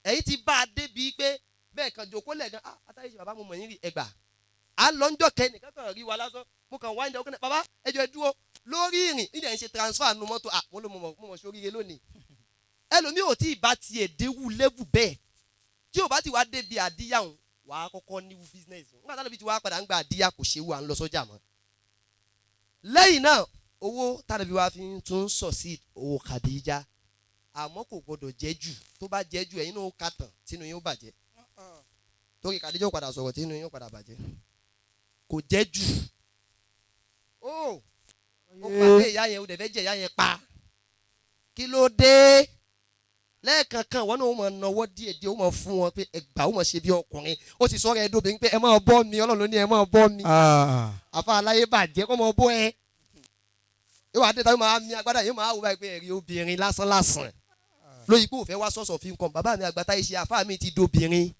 Ẹ̀yin ti bá a débi pé bẹ́ẹ̀ kan jòkó lẹ́ẹ̀kan, ah àtàyè ṣe bàbá mo mọ̀ yín rí ẹgbà. À ń lọ ńjọ́ kẹ́ nìkan kan rí wa lásán, mo kàn wá ń jẹ́ ọkùnrin, bàbá ẹjọ́ ẹ dúró lórí ìrìn, ìdẹ̀ ń ṣe transfer nu mọ́tò, ah mo ló mọ̀ mọ̀ sóríire lónìí. Ẹlòmíì ò tí ì bá tiẹ̀ déwù lẹ́bù bẹ́ẹ̀, tí ò bá ti wá débi àdíyàwó wàá kọ́kọ́ ní business nígbà táwọn ibi tí wàá padà ń gba àdíyà kò ṣe wù à ń lọ sọ́jà mọ́. Lẹ́yìn náà owó tàbí wàá fi ń tún succeed owó Khadija, àmọ́ kò gbọdọ̀ jẹ́ jù, tó bá jẹ́ jù ẹ̀yin náà ó kà tán tínú yín ó bàjẹ́, torí Khadija ó padà sọ̀rọ̀ tínú yín ó padà bàjẹ́. Kò jẹ́ jù ó pàdé ìyá yẹn ó dẹ̀ fẹ́ jẹ ìyá yẹn pa, kí ló dé? Lẹ́ẹ̀kankan wọn náà ó máa nawọ́ díẹ̀ díẹ̀, ó máa fún wọn pé ẹgbàá, ó máa ṣe bí ọkùnrin, ó sì sọ̀rọ̀ ẹ dóbi pé ẹ máa bọ́ mi, Ọlọ́run ló ní ẹ máa bọ́ mi. Àfa aláyé bàjẹ́ kó máa bọ́ ẹ. Yóò wá dé tàbí máa mi agbádá yóò máa wò báyìí pé ẹ̀rí obìnrin lásán lásán. Lóyìn pé òfẹ́ wá sọ̀sọ̀ fi nǹkan bàbá mi àgbàtà yìí ṣe àfa mi ti dobìnrin.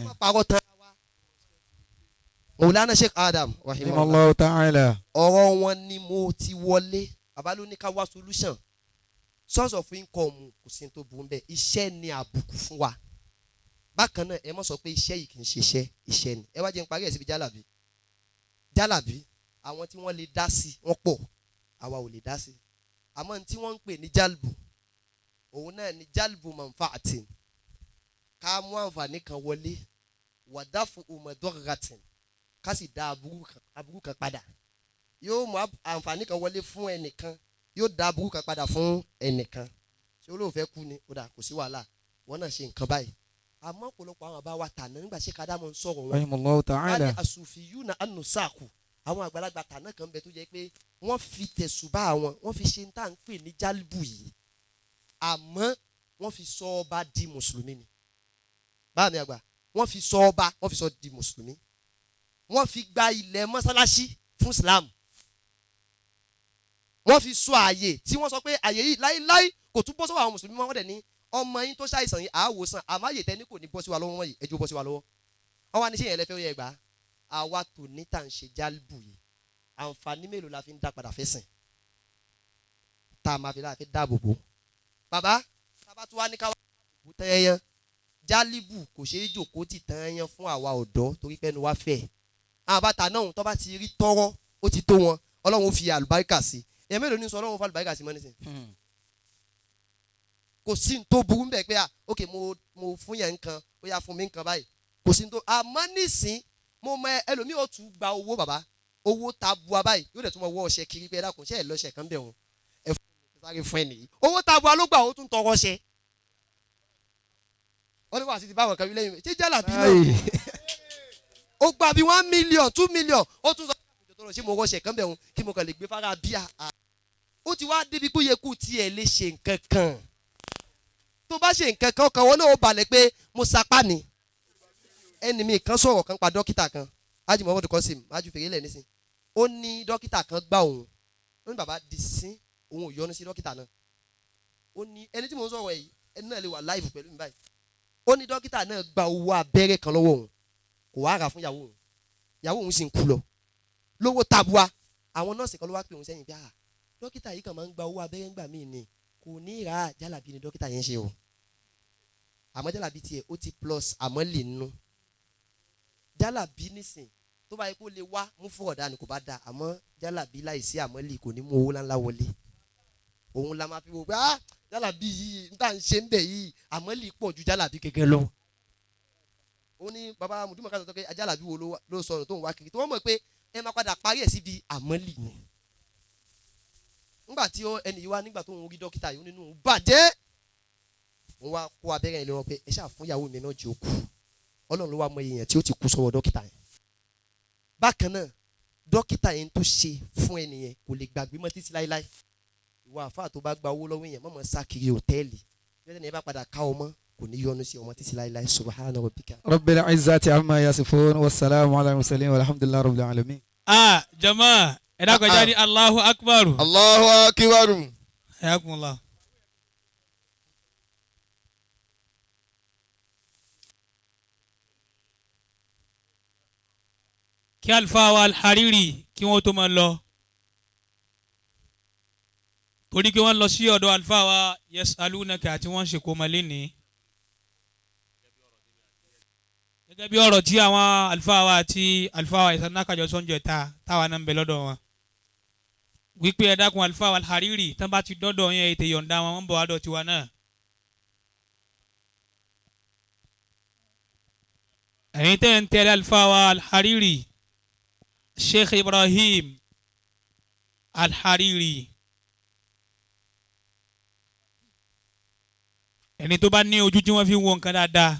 Wọ́n parọ́ tán wa. Mawlana Sheikh Adam Rahimahullah ta'ala. Ọ̀rọ̀ wọn ni mo ti wọlé, bàbá ló ní ká wá solution. Source of income kò sí tó burú bẹ́ẹ̀, iṣẹ́ ni àbùkù fún wa. Bákan náà ẹ má sọ pé iṣẹ́ yìí kì í ṣe iṣẹ́, iṣẹ́ ni. Ẹ wá jẹ́ n parí ẹ̀ síbi jálàbí. Jálàbí àwọn tí wọ́n lè dá sí wọ́n pọ̀, àwa ò lè dá sí. Àmọ́ ní tí wọ́n ń pè ní jálbù, òun náà ni jálbù manfaatin, ká mú àǹfààní kan wọlé, wàdáfù umadọ́ratin, ká sì dá aburú kan padà. Yóò mú àǹfààní kan wọlé fún ẹnìkan, yóò dá aburú kan padà fún ẹnìkan. Ṣé olóòfẹ́ kú ni? Ó dà kò sí wàhálà, wọ́n náà ṣe nǹkan báyìí. Àmọ́ ọ̀pọ̀lọpọ̀ àwọn àbá wa tàná nígbà ṣe ká dámọ̀ ń sọ̀rọ̀ wọn. Rahimahullahu ta'ala. Wọ́n ní asufiyuna anusaku, àwọn àgbàlagbà tàná kan bẹ tó jẹ́ pé wọ́n fi tẹ̀sùbá wọn, wọ́n fi ṣe ń tà ń pè ní jálíbù yìí, àmọ́ wọ́n fi sọ ọba di mùsùlùmí ni. Báàmì àgbà, wọ́n fi sọ ọba, wọ́n fi sọ di mùsùlùmí, wọ́n fi gba ilẹ̀ mọ́sálásí fún Islam, wọ́n fi sọ àyè tí wọ́n sọ pé àyè yìí láíláí kò tún bọ́ sọ́wọ́ àwọn mùsùlùmí mọ́. Wọ́n dẹ̀ ní ọmọ yín tó ṣàìsàn yìí àwòsàn, àmọ́ àyè tẹ́ ní kò ní bọ́ sí wa lọ́wọ́ yìí, ẹjọ́ bọ́ sí wa lọ́wọ́. Wọ́n wá ní ṣé yẹn lẹ́fẹ́ ó yẹ gbà á. Àwa tò ní tà ń ṣe jálíbù yìí, àǹfààní mélòó la fi ń dá padà fẹ́sìn tá a máa fi láàfin dáàbò bò. Bàbá tábà tó wá ní káwá bò tẹ́yẹn, jálíbù kò ṣeé jòkó tì tẹ́yẹn fún àwa ọ̀dọ́ torí pé ẹnu wa fẹ̀. Àwọn bàtà náà tó bá ti rí tọ́rọ́ ó ti tó wọn, Ọlọ́run ó fi àlùbáríkà sí. Èèyàn mélòó ní sọ Ọlọ́run ó fi àlùbáríkà sí mọ́ nísìnyí? Kò sí ní tó burú bẹ́ẹ̀ pé à ok mo fún yẹn nǹkan, ó yá fún mi nǹkan báyìí, kò sí ní tó. Àmọ́ nísìn mo mọ ẹlòmíì ó tún gba owó bàbá, owó tabua báyìí, yóò dẹ̀ tún mọ wọ́ ọṣẹ kiri pé ẹ dákun ṣé ẹ lọ́ṣẹ kan bẹ̀ wọ́n, ẹ fún mi sáré fún ẹ nìyí. Owó tabua ló gbà, ó tún tọrọ ṣẹ. Wọ́n ní wàá sí ti báwọn kan wí lẹ́yìn ṣé jálàbí náà ó gba bí 1 million 2 million, ó tún sọ ṣé mo rọṣẹ kan bẹ̀ wọ́n kí mo kàn lè gbé fara bíà. Ó ti wá débi pé yẹ kó tiẹ̀ lè ṣe nǹkan kan. Tó bá ṣe nǹkan kan ọkàn wọn náà ó balẹ̀ pé mo sapá ni. Ẹni mi kan sọ̀rọ̀ kan pa dókítà kan, Haji Muhammadu Qasim, Haji fèrè lẹ̀ nísìn. Ó ní dókítà kan gbà òun, ó ní bàbá di sín òun ò yọnu sí dókítà náà. Ó ní ẹni tí mò ń sọ̀rọ̀ yìí, ẹni náà lè wà láìfù pẹ̀lú mi báyìí. Ó ní dókítà náà gba owó abẹ́rẹ́ kan lọ́wọ́ òun, kò wá rà fún ìyàwó òun, ìyàwó òun sì ń kú lọ lówó tabua. Àwọn nọ́ọ̀sì kan ló wá pè òun sẹ́yìn bí i dókítà yìí kàn máa ń gba owó abẹ́rẹ́ ńgbà míì ni, kò ní rà á, jálàbí ni dókítà yẹn ṣe o. Àmọ́ jálàbí tiẹ̀ ó ti plus àmọ́ lè nu jálàbí nísìn tó bá yẹ kó lè wá mú fún ọ̀dà ni kò bá da, àmọ́ jálàbí láìsí àmọ́ lè kò ní mú owó ńláńlá wọlé. Òun la máa fi wò pé ah jálàbí yìí n tà ń ṣe ń bẹ̀ yìí àmọ́ lè pọ̀ ju jálàbí gẹ́gẹ́ lọ. Ó ní baba mùdúmọ̀ ká sọ pé jálàbí wo ló sọnù tó ń wá kiri, tó wọ́n mọ̀ pé ẹ máa padà parí ẹ̀ síbi àmọ́ lè ní. Nígbà tí ẹnì yìí wá nígbà tó ń rí dókítà yìí nínú bàjẹ́, òun wá kó abẹ́rẹ́ yẹn lé wọn pé ẹ ṣáà fún ìyàwó mi náà jẹ́ òkú. Ọlọ́run ló wá mọ èèyàn tí ó ti kú sọ́wọ́ dókítà yẹn. Bákan náà dókítà yẹn tó ṣe fún ẹnìyẹn kò lè gbàgbé mọ́ títí láéláé. Ìwọ àfáà tó bá gba owó lọ́wọ́ èèyàn mọ̀mọ́ sá kiri hòtẹ́ẹ̀lì bẹ́ẹ̀ ni ẹ bá padà ká ọmọ kò ní yọnu sí ọmọ títí láéláé. Subhana rabbika. Rabbil izzati amma yasifun wassalamu ala mursalin walhamdulillahi rabbil alamin. Ah jama ẹ dákun ẹ jáde Allahu akbar. Allahu akbar. Hayakumullah. Kí àlùfáà wa Al-Hariri kí wọ́n tó máa lọ torí kí wọ́n lọ sí ọ̀dọ̀ àlùfáà wa Yasalunaka àti wọ́n ń ṣe kó máa lé ní. Gẹ́gẹ́ bí ọ̀rọ̀ tí àwọn àlùfáà wa àti àlùfáà wa Ìsanákàjọ sọ́njọ́ ta táwa náà ń bẹ lọ́dọ̀ wọn. Wípé ẹ dákun àlùfáà wa Al-Hariri tán bá ti dọ́dọ̀ yẹn ètè yọ̀ǹda wọn wọ́n ń bọ̀ wá dọ̀ tiwa náà. Ẹ̀yin tẹ́ ń tẹ̀lé àlùfáà wa Al-Hariri Sheikh Ibrahim Al-Hariri ẹni tó bá ní ojú tí wọ́n fi ń wo nǹkan dáadáa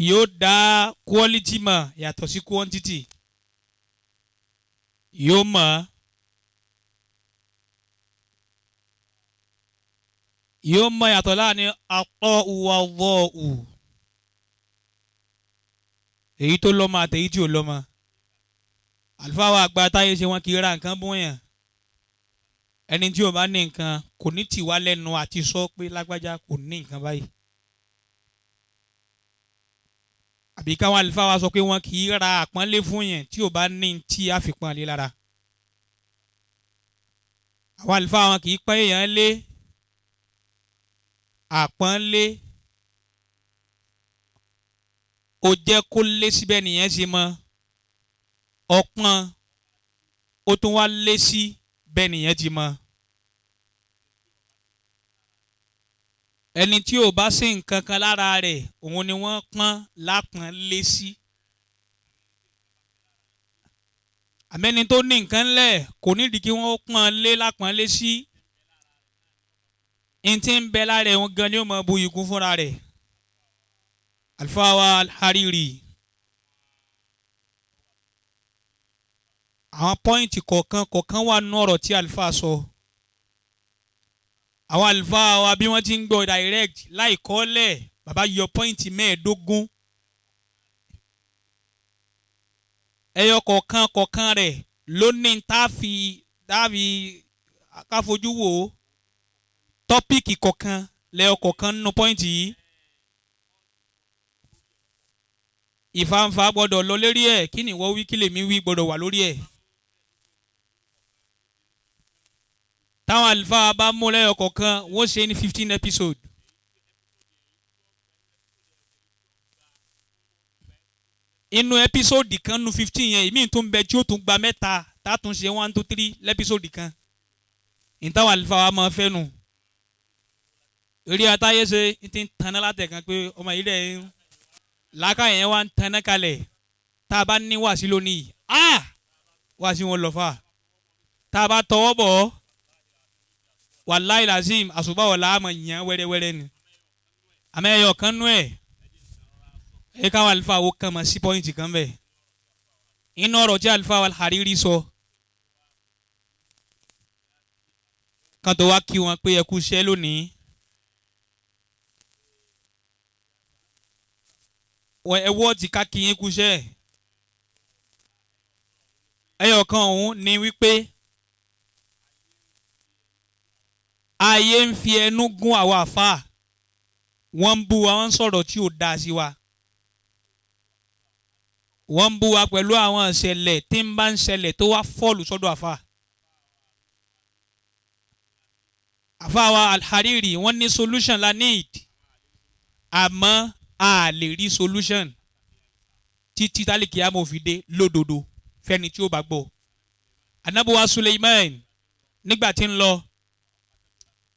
yóò dá quality mọ̀ yàtọ̀ sí quantity yóò mọ̀ yóò mọ̀ yàtọ̀ láàrin àtọ̀ wa wọ́ọ̀ù èyí tó lọ́mọ àtẹ̀yí tí ò lọ́mọ. Àlùfáà wa àgbà táyé ṣe wọn kì í ra nǹkan bóyàn ẹni tí ò bá ní nǹkan kò ní tì wá lẹ́nu àti sọ pé lágbájá kò ní nǹkan báyìí. Àbí káwọn àlùfáà wa sọ pé wọn kì í ra àpọ́nlé fún yẹn tí ò bá ní tí a fi pọ́n lé lára. Àwọn àlùfáà wọn kì í pọ́n èèyàn lé àpọ́nlé ó jẹ́ kó lé síbẹ̀ nìyẹn ṣe mọ́ ọpọ́n ó tún wá lé sí bẹ́ẹ̀ nìyẹn ti mọ́. Ẹni tí ò bá sí nǹkan kan lára rẹ̀ òun ni wọ́n pọ́n lápọ́n lé sí. Àmẹ́ni tó ní nǹkan ńlẹ̀ kò nídìí kí wọ́n pọ́n lé lápọ́n lé sí. N tí ń bẹ lára ẹ̀ gan ni ó máa bu ikú fúnra rẹ̀. Àlùfáà wa Al-Hariri àwọn pọ́ìntì kọ̀ọ̀kan kọ̀ọ̀kan wà nínú ọ̀rọ̀ tí àlùfáà sọ. Àwọn àlùfáà wa bí wọ́n ti ń gbọ́ direct láì kọ́lẹ̀ bàbá yọ pọ́ìntì 25. Ẹyọ kọ̀ọ̀kan kọ̀ọ̀kan rẹ̀ ló ní tá a fi káfojú wò ó. Tọ́píìkì kọ̀ọ̀kan lẹ́yọ kọ̀ọ̀kan nínú pọ́ìntì yìí. Ìfàǹfà gbọ́dọ̀ lọ lórí ẹ̀ kí ni ìwọ wí kí lèmi wí gbọ́dọ̀ wà lórí ẹ̀. Táwọn àlùfáà bá mú lẹ́yọ kọ̀ọ̀kan wọ́n ṣe ní 15 episode. Inú episode kan nu 15 yẹn ìmíì tó ń bẹ tí ó tún gba mẹ́ta tá a tún ṣe 1 2 3 lẹ́písòdì kan. Ìtàwọn àlùfáà wa máa fẹ́ nu. Eré atáyé ṣe ti ń taná látẹ̀kan pé ọmọ yìí rẹ̀ ń làákà yẹn wá ń taná kalẹ̀ tá a bá ní wàásí lónìí wàásí wọn lọ fà tá a bá tọwọ́ bọ̀ ọ́ wàláì lazim àṣùbáwọ̀ làámọ̀ yàn wẹ́rẹ́wẹ́rẹ́ ni àmọ́ ẹ̀yọ̀ kan nú ẹ̀ ẹ̀ káwọn àlùfáà wo kàn mọ́ sí pọ́ìntì kan bẹ́ẹ̀ inú ọ̀rọ̀ tí àlùfáà wa Al-Hariri sọ kan tó wá kí wọn pé ẹ kú iṣẹ́ lónìí. Ẹ wọ́ ti ká kí yín kú iṣẹ́ ẹyọ kan òun ni wípé ayé ń fi ẹnu gún àwa àfáà wọ́n ń bú wa wọ́n ń sọ̀rọ̀ tí ò dáa sí wa wọ́n ń bú wa pẹ̀lú àwọn ìṣẹ̀lẹ̀ tí ń bá ń ṣẹlẹ̀ tó wá fọ́ọ̀lù sọ́dọ̀ àfáà. Àfáà wa Al-Hariri wọ́n ní solution la need àmọ́ a lè rí solution títí tálíkì amòfin dé lódodo fẹ́ni tí ó bá gbọ́. Anabuwa Suleiman nígbà tí ń lọ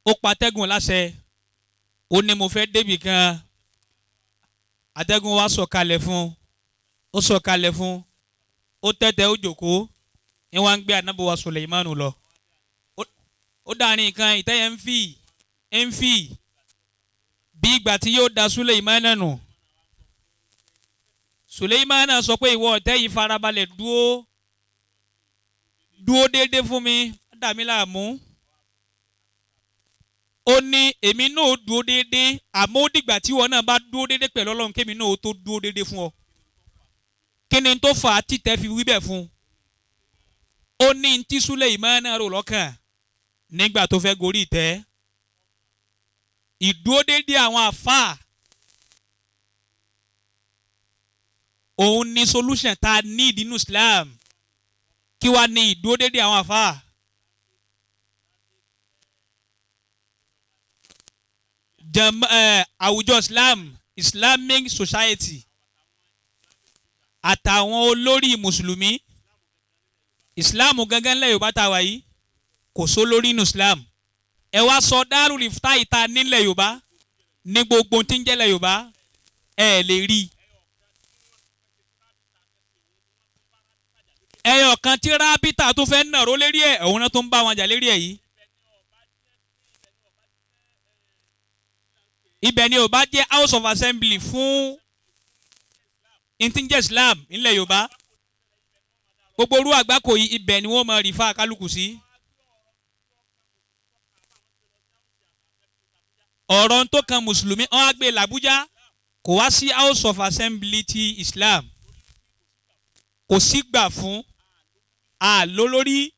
ó pa atẹ́gùn láṣẹ ó ní mo fẹ́ débì kan atẹ́gùn wa sọ̀kalẹ̀ fún ó sọ̀kalẹ̀ fún ó tẹ́tẹ́ ó jòkóó ní wọ́n á ń gbé anabuwa Suleiman lọ ó dàrin nǹkan ìtẹ́yẹ ń fì ń fì bí ìgbà tí yóò da Suleimana nù. Suleimana sọ pé ìwọ ọ̀tẹ̀ yìí farabalẹ̀ dúó dúó déédéé fún mi, má dà mí láàmú. Ó ní èmi náà dúó déédéé, àmọ́ ó dìgbà tí ìwọ náà bá dúó déédéé pẹ̀lú Ọlọ́run kémi náà ó tó dúó déédéé fún ọ. Kí ni tó fà á títẹ̀ fi wí bẹ́ẹ̀ fún un? Ó ní tí Suleimana rò lọ́kàn nígbà tó fẹ́ gorí ìtẹ́. Ìdúró déédéé àwọn àfáà òun ni solution tá a need nínú Islam. Kí wàá ní ìdúró déédéé àwọn àfáà? Àwùjọ Islam, Islamic Society àtàwọn olórí mùsùlùmí. Islam gangan lẹ́yìn Yorùbá tá a wà yìí kò só lórí inú Islam. Ẹ wá sọ Darul Ifta ìta nílẹ̀ Yorùbá ní gbogbo tí ń jẹ́lẹ̀ Yorùbá ẹ lè rí i. Ẹyọ kan tí rábítà tó fẹ́ nàró lérí ẹ̀ òun náà tó ń bá wọn jà lérí ẹ̀ yìí. Ibẹ̀ ni ò bá jẹ́ House of Assembly fún ìtìjẹ́ Islam nílẹ̀ Yorùbá. Gbogbo orú àgbákò yìí ibẹ̀ ni wọ́n máa rìfà kálukú sí. Ọ̀rọ̀ tó kan mùsùlùmí wọ́n á gbé làbújá, kò wá sí House of Assembly ti Islam, kò sí gbà fún àlólórí.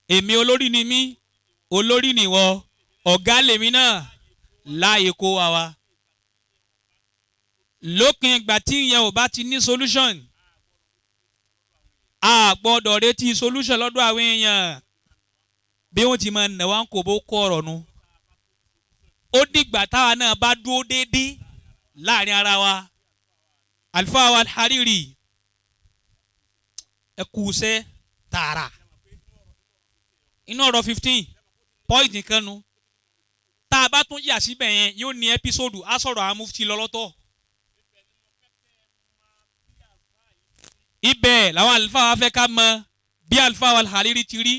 Èmi olórí ni mí, olórí nìwọ, ọ̀gá lèmi náà láàyè kó wa wa. Lópin ìgbà tí ìyẹn ò bá ti ní solution, a gbọ́dọ̀ retí solution lọ́dọ̀ àwọn èèyàn bí wọ́n ti máa nà wá ń kó bó kó ọ̀rọ̀ nu. Ó dìgbà táwa náà bá dúró déédéé láàrin ara wa. Àlùfáà wa Hariri ẹ kú iṣẹ́ tààrà. Inú ọ̀rọ̀ 15 point nìkan nu. Tá a bá tún yà síbẹ̀ yẹn yóò ní ẹ́písòdù á sọ̀rọ̀ àwọn mufti lọ́lọ́tọ̀. Ibẹ̀ làwọn àlùfáà wa fẹ́ ká mọ bí àlùfáà wa Hariri ti rí.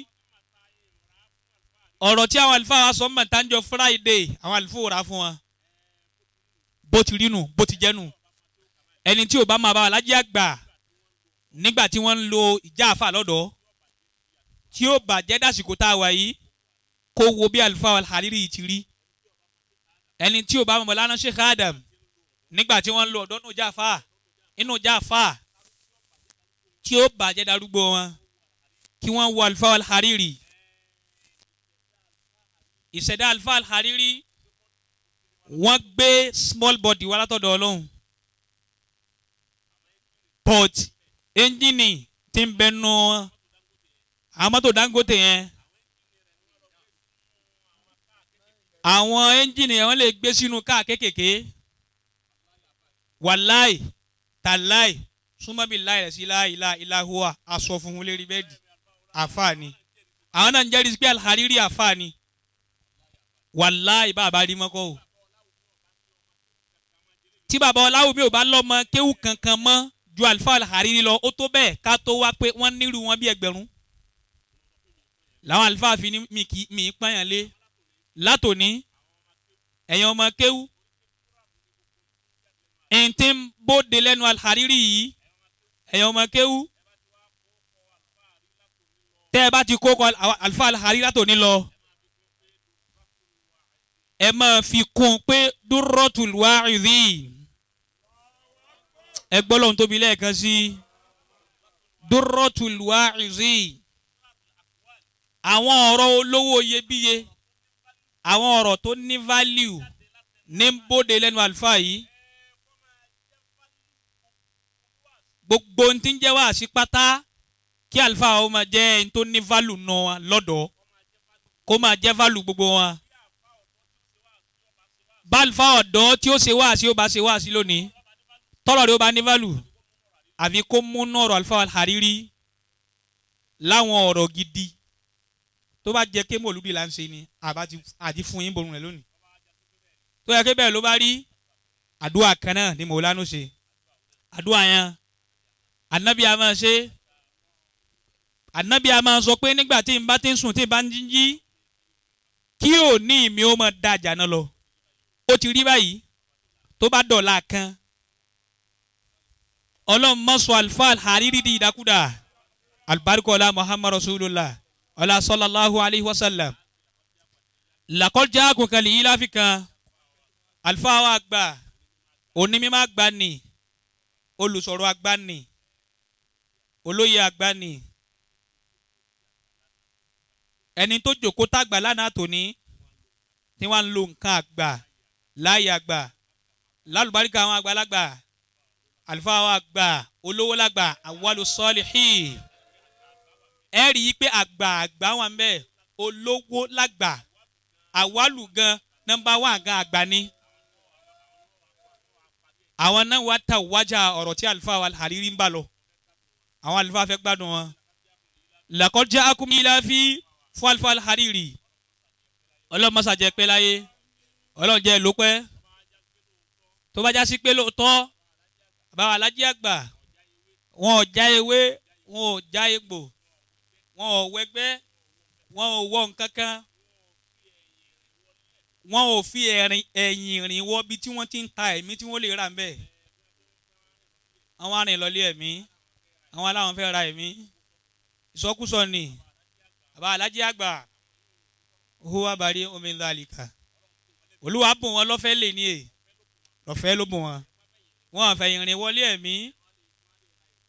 Ọ̀rọ̀ tí àwọn àlùfáà wa sọ mọ̀ tánjọ Friday àwọn àlùfáà ò rà fún wa. Bó ti rí nù, bó ti jẹ́ nù. Ẹni tí ò bá máa bá wa lájẹ́ àgbà nígbà tí wọ́n ń lo ìjà àfà lọ́dọ̀ tí ó bàjẹ́ dàsìkò tá a wà yìí kó wo bí àlùfáà wa Hariri ti rí. Ẹni tí ò bá mọ̀ lánàá Sheikh Adam nígbà tí wọ́n ń lo ọ̀dọ́ nù ìjà àfà inú ìjà àfà tí ó bàjẹ́ darúgbó wọn kí wọ́n wo àlùfáà wa Hariri. Ìṣẹ̀dá àlùfáà Hariri wọ́n gbé small body wá látọ̀dọ̀ Ọlọ́run, but ẹ́ńjìnì tí ń bẹnu àwọn mọ́tò Dangote yẹn, àwọn ẹ́ńjìnì yẹn wọ́n lè gbé sínú káà kékèké. Wàláì tàláì súnmọ́bí láì rẹ̀ sí láìlá ìlàhùwà aṣọ funfun lérí bẹ́ẹ̀dì àfáà ni. Àwọn náà ń jẹ́rìí pé Hariri àfáà ni. Wàláì bàbá rí mọ́kọ́ o. Tí bàbá Ọláwùmí ò bá lọ́mọ kéwù kankan mọ́ ju àlùfáà Hariri lọ, ó tó bẹ́ẹ̀ ká tó wá pé wọ́n nírú wọn bí ẹgbẹ̀rún. Làwọn àlùfáà fi ní mi kì í mi pààyàn lé látòní. Ẹ̀yin ọmọ kéwù ẹ̀ǹ tí ń bóde lẹ́nu Hariri yìí, ẹ̀yin ọmọ kéwù tẹ́ ẹ bá ti kó kọ àlùfáà Hariri látòní lọ, ẹ máa fi kún un pé Durratul Wa'idhin. Ẹ gbọ́ lóhun tóbi lẹ́ẹ̀kan sí Durratul Wa'idhin. Àwọn ọ̀rọ̀ olówó iyebíye, àwọn ọ̀rọ̀ tó ní value ní ń bóde lẹ́nu àlùfáà yìí. Gbogbo ohun tí ń jẹ́ wáàsí pátá kí àlùfáà ó máa jẹ́ ẹni tó ní value nù wọn lọ́dọ̀, kó máa jẹ́ value gbogbo wọn. Bálùfáà ọ̀dọ́ tí ó ṣe wáàsí ó bá ṣe wáàsí lónìí, tọ́rọ̀ rẹ̀ ó bá ní value, àfi kó múnú ọ̀rọ̀ àlùfáà Hariri láwọn ọ̀rọ̀ gidi. Tó bá jẹ́ ké mòlúdi là ń ṣe ni àbá ti àti fún yín borun rẹ̀ lónìí. Tó yẹ kí bẹ́ẹ̀ ló bá rí, àdúrà kan náà ni mòlánú ṣe. Àdúrà yẹn ànábì a máa ṣe. Ànábì a máa sọ pé nígbà tí n bá ti ń sùn tí n bá ń jí Kí òní mi ó máa dájà náà lọ. Ó ti rí báyìí tó bá dọ̀la kan. Ọlọ́run má sọ Alfa Alhariri di ìdákúdà. Alibarika ọlá Muhammad Rasulullah ọlá sallallahu alayhi wa sallam. Làkọjá àgùnkànlè yìí láfi kan. Alfa wa àgbà onímọ̀ àgbà ni, olùsọ̀rọ̀ àgbà ni, olóyè àgbà ni, ẹni tó jòkó tàgbà lánàá tòní tí wọ́n ń lo nǹkan àgbà láàyè àgbà lálùbáríkà àwọn àgbàlagbà. Àlùfáà wa àgbà olówó lágbà awwalu salihin. Ẹ rí i pé àgbà àgbà wà ń bẹ, olówó lágbà, àwálù gan nọ́mbà wà gan àgbà ni. Àwọn náà wá ta wájà ọ̀rọ̀ tí àlùfáà wa Hariri ń bá lọ. Àwọn àlùfáà fẹ́ gbádùn wọn. Laqad ja'akum ilafi fún àlùfáà Hariri. Ọlọ́run má ṣàjẹ́ pé láyé, Ọlọ́run jẹ́ ló pẹ́. Tó bá já sí pé lóòótọ́ bàbá alájí àgbà wọn ò já ewé, wọn ò já egbò, wọn ò wẹgbẹ́, wọn ò wọ nǹkan kan, wọn ò fi ẹ̀yìn rìn wọ bí tí wọ́n ti ń ta ẹ̀mí tí wọ́n lè rà ń bẹ̀. Àwọn arìnrìn lọlé ẹ̀mí, àwọn aláwọn fẹ́ ra ẹ̀mí. Ìsọkúsọ ni bàbá alájí àgbà huwa bari omi dhalika. Olúwa bùn wọn lọ́fẹ̀ẹ́ lè ní è, lọ́fẹ̀ẹ́ ló bùn wọn. Wọn àfẹ́ ìrìn wọlé ẹ̀mí,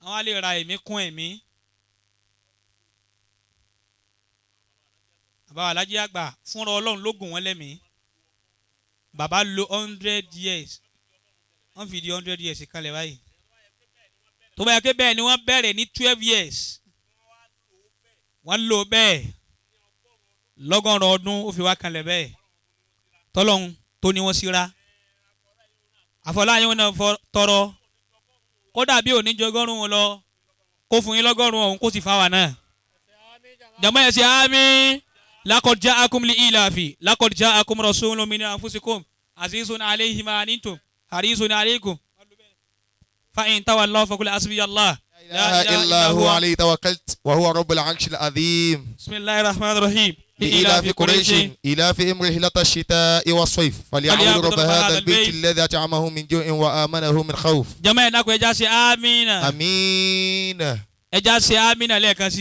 àwọn á lè ra ẹ̀mí kún ẹ̀mí. Bàbá alájí àgbà fúnra Ọlọ́run ló gùn wọ́n lẹ́mìí. Bàbá lo 100 years, wọ́n fi di 100 years kalẹ̀ báyìí. Tó bá yẹ pé bẹ́ẹ̀ ni wọ́n bẹ̀rẹ̀ ní 12 years, wọ́n lò bẹ́ẹ̀ lọ́gọ́rùn-ún ọdún ó fi wá kalẹ̀ bẹ́ẹ̀. Tọ́lọ́hún tó ní wọ́n síra. Àfọláyín náà tọrọ kódà bí òní jọgọ́rùn-ún lọ, kó fún yín lọ́gọ́rùn-ún ọ̀hún kó sì fáwa náà. Jàmọ́ ẹ̀ ṣe àmín. Laqad ja'akum li ilafi laqad ja'akum rasulun min anfusikum azizun alayhi ma anittum harisun alaykum fa in tawallaw faqul hasbiyallah لا إله إلا هو عليه توكلت وهو رب العرش العظيم. بسم الله الرحمن الرحيم. لإلاف قريش إلاف رحلة الشتاء والصيف فليعبدوا رب هذا البيت الذي أطعمهم من جوع وآمنهم من خوف. Jàmọ́ ẹ̀ dákun, ẹ já ṣe àmín. آمين. Ẹ já ṣe àmín lẹ́ẹ̀kan sí.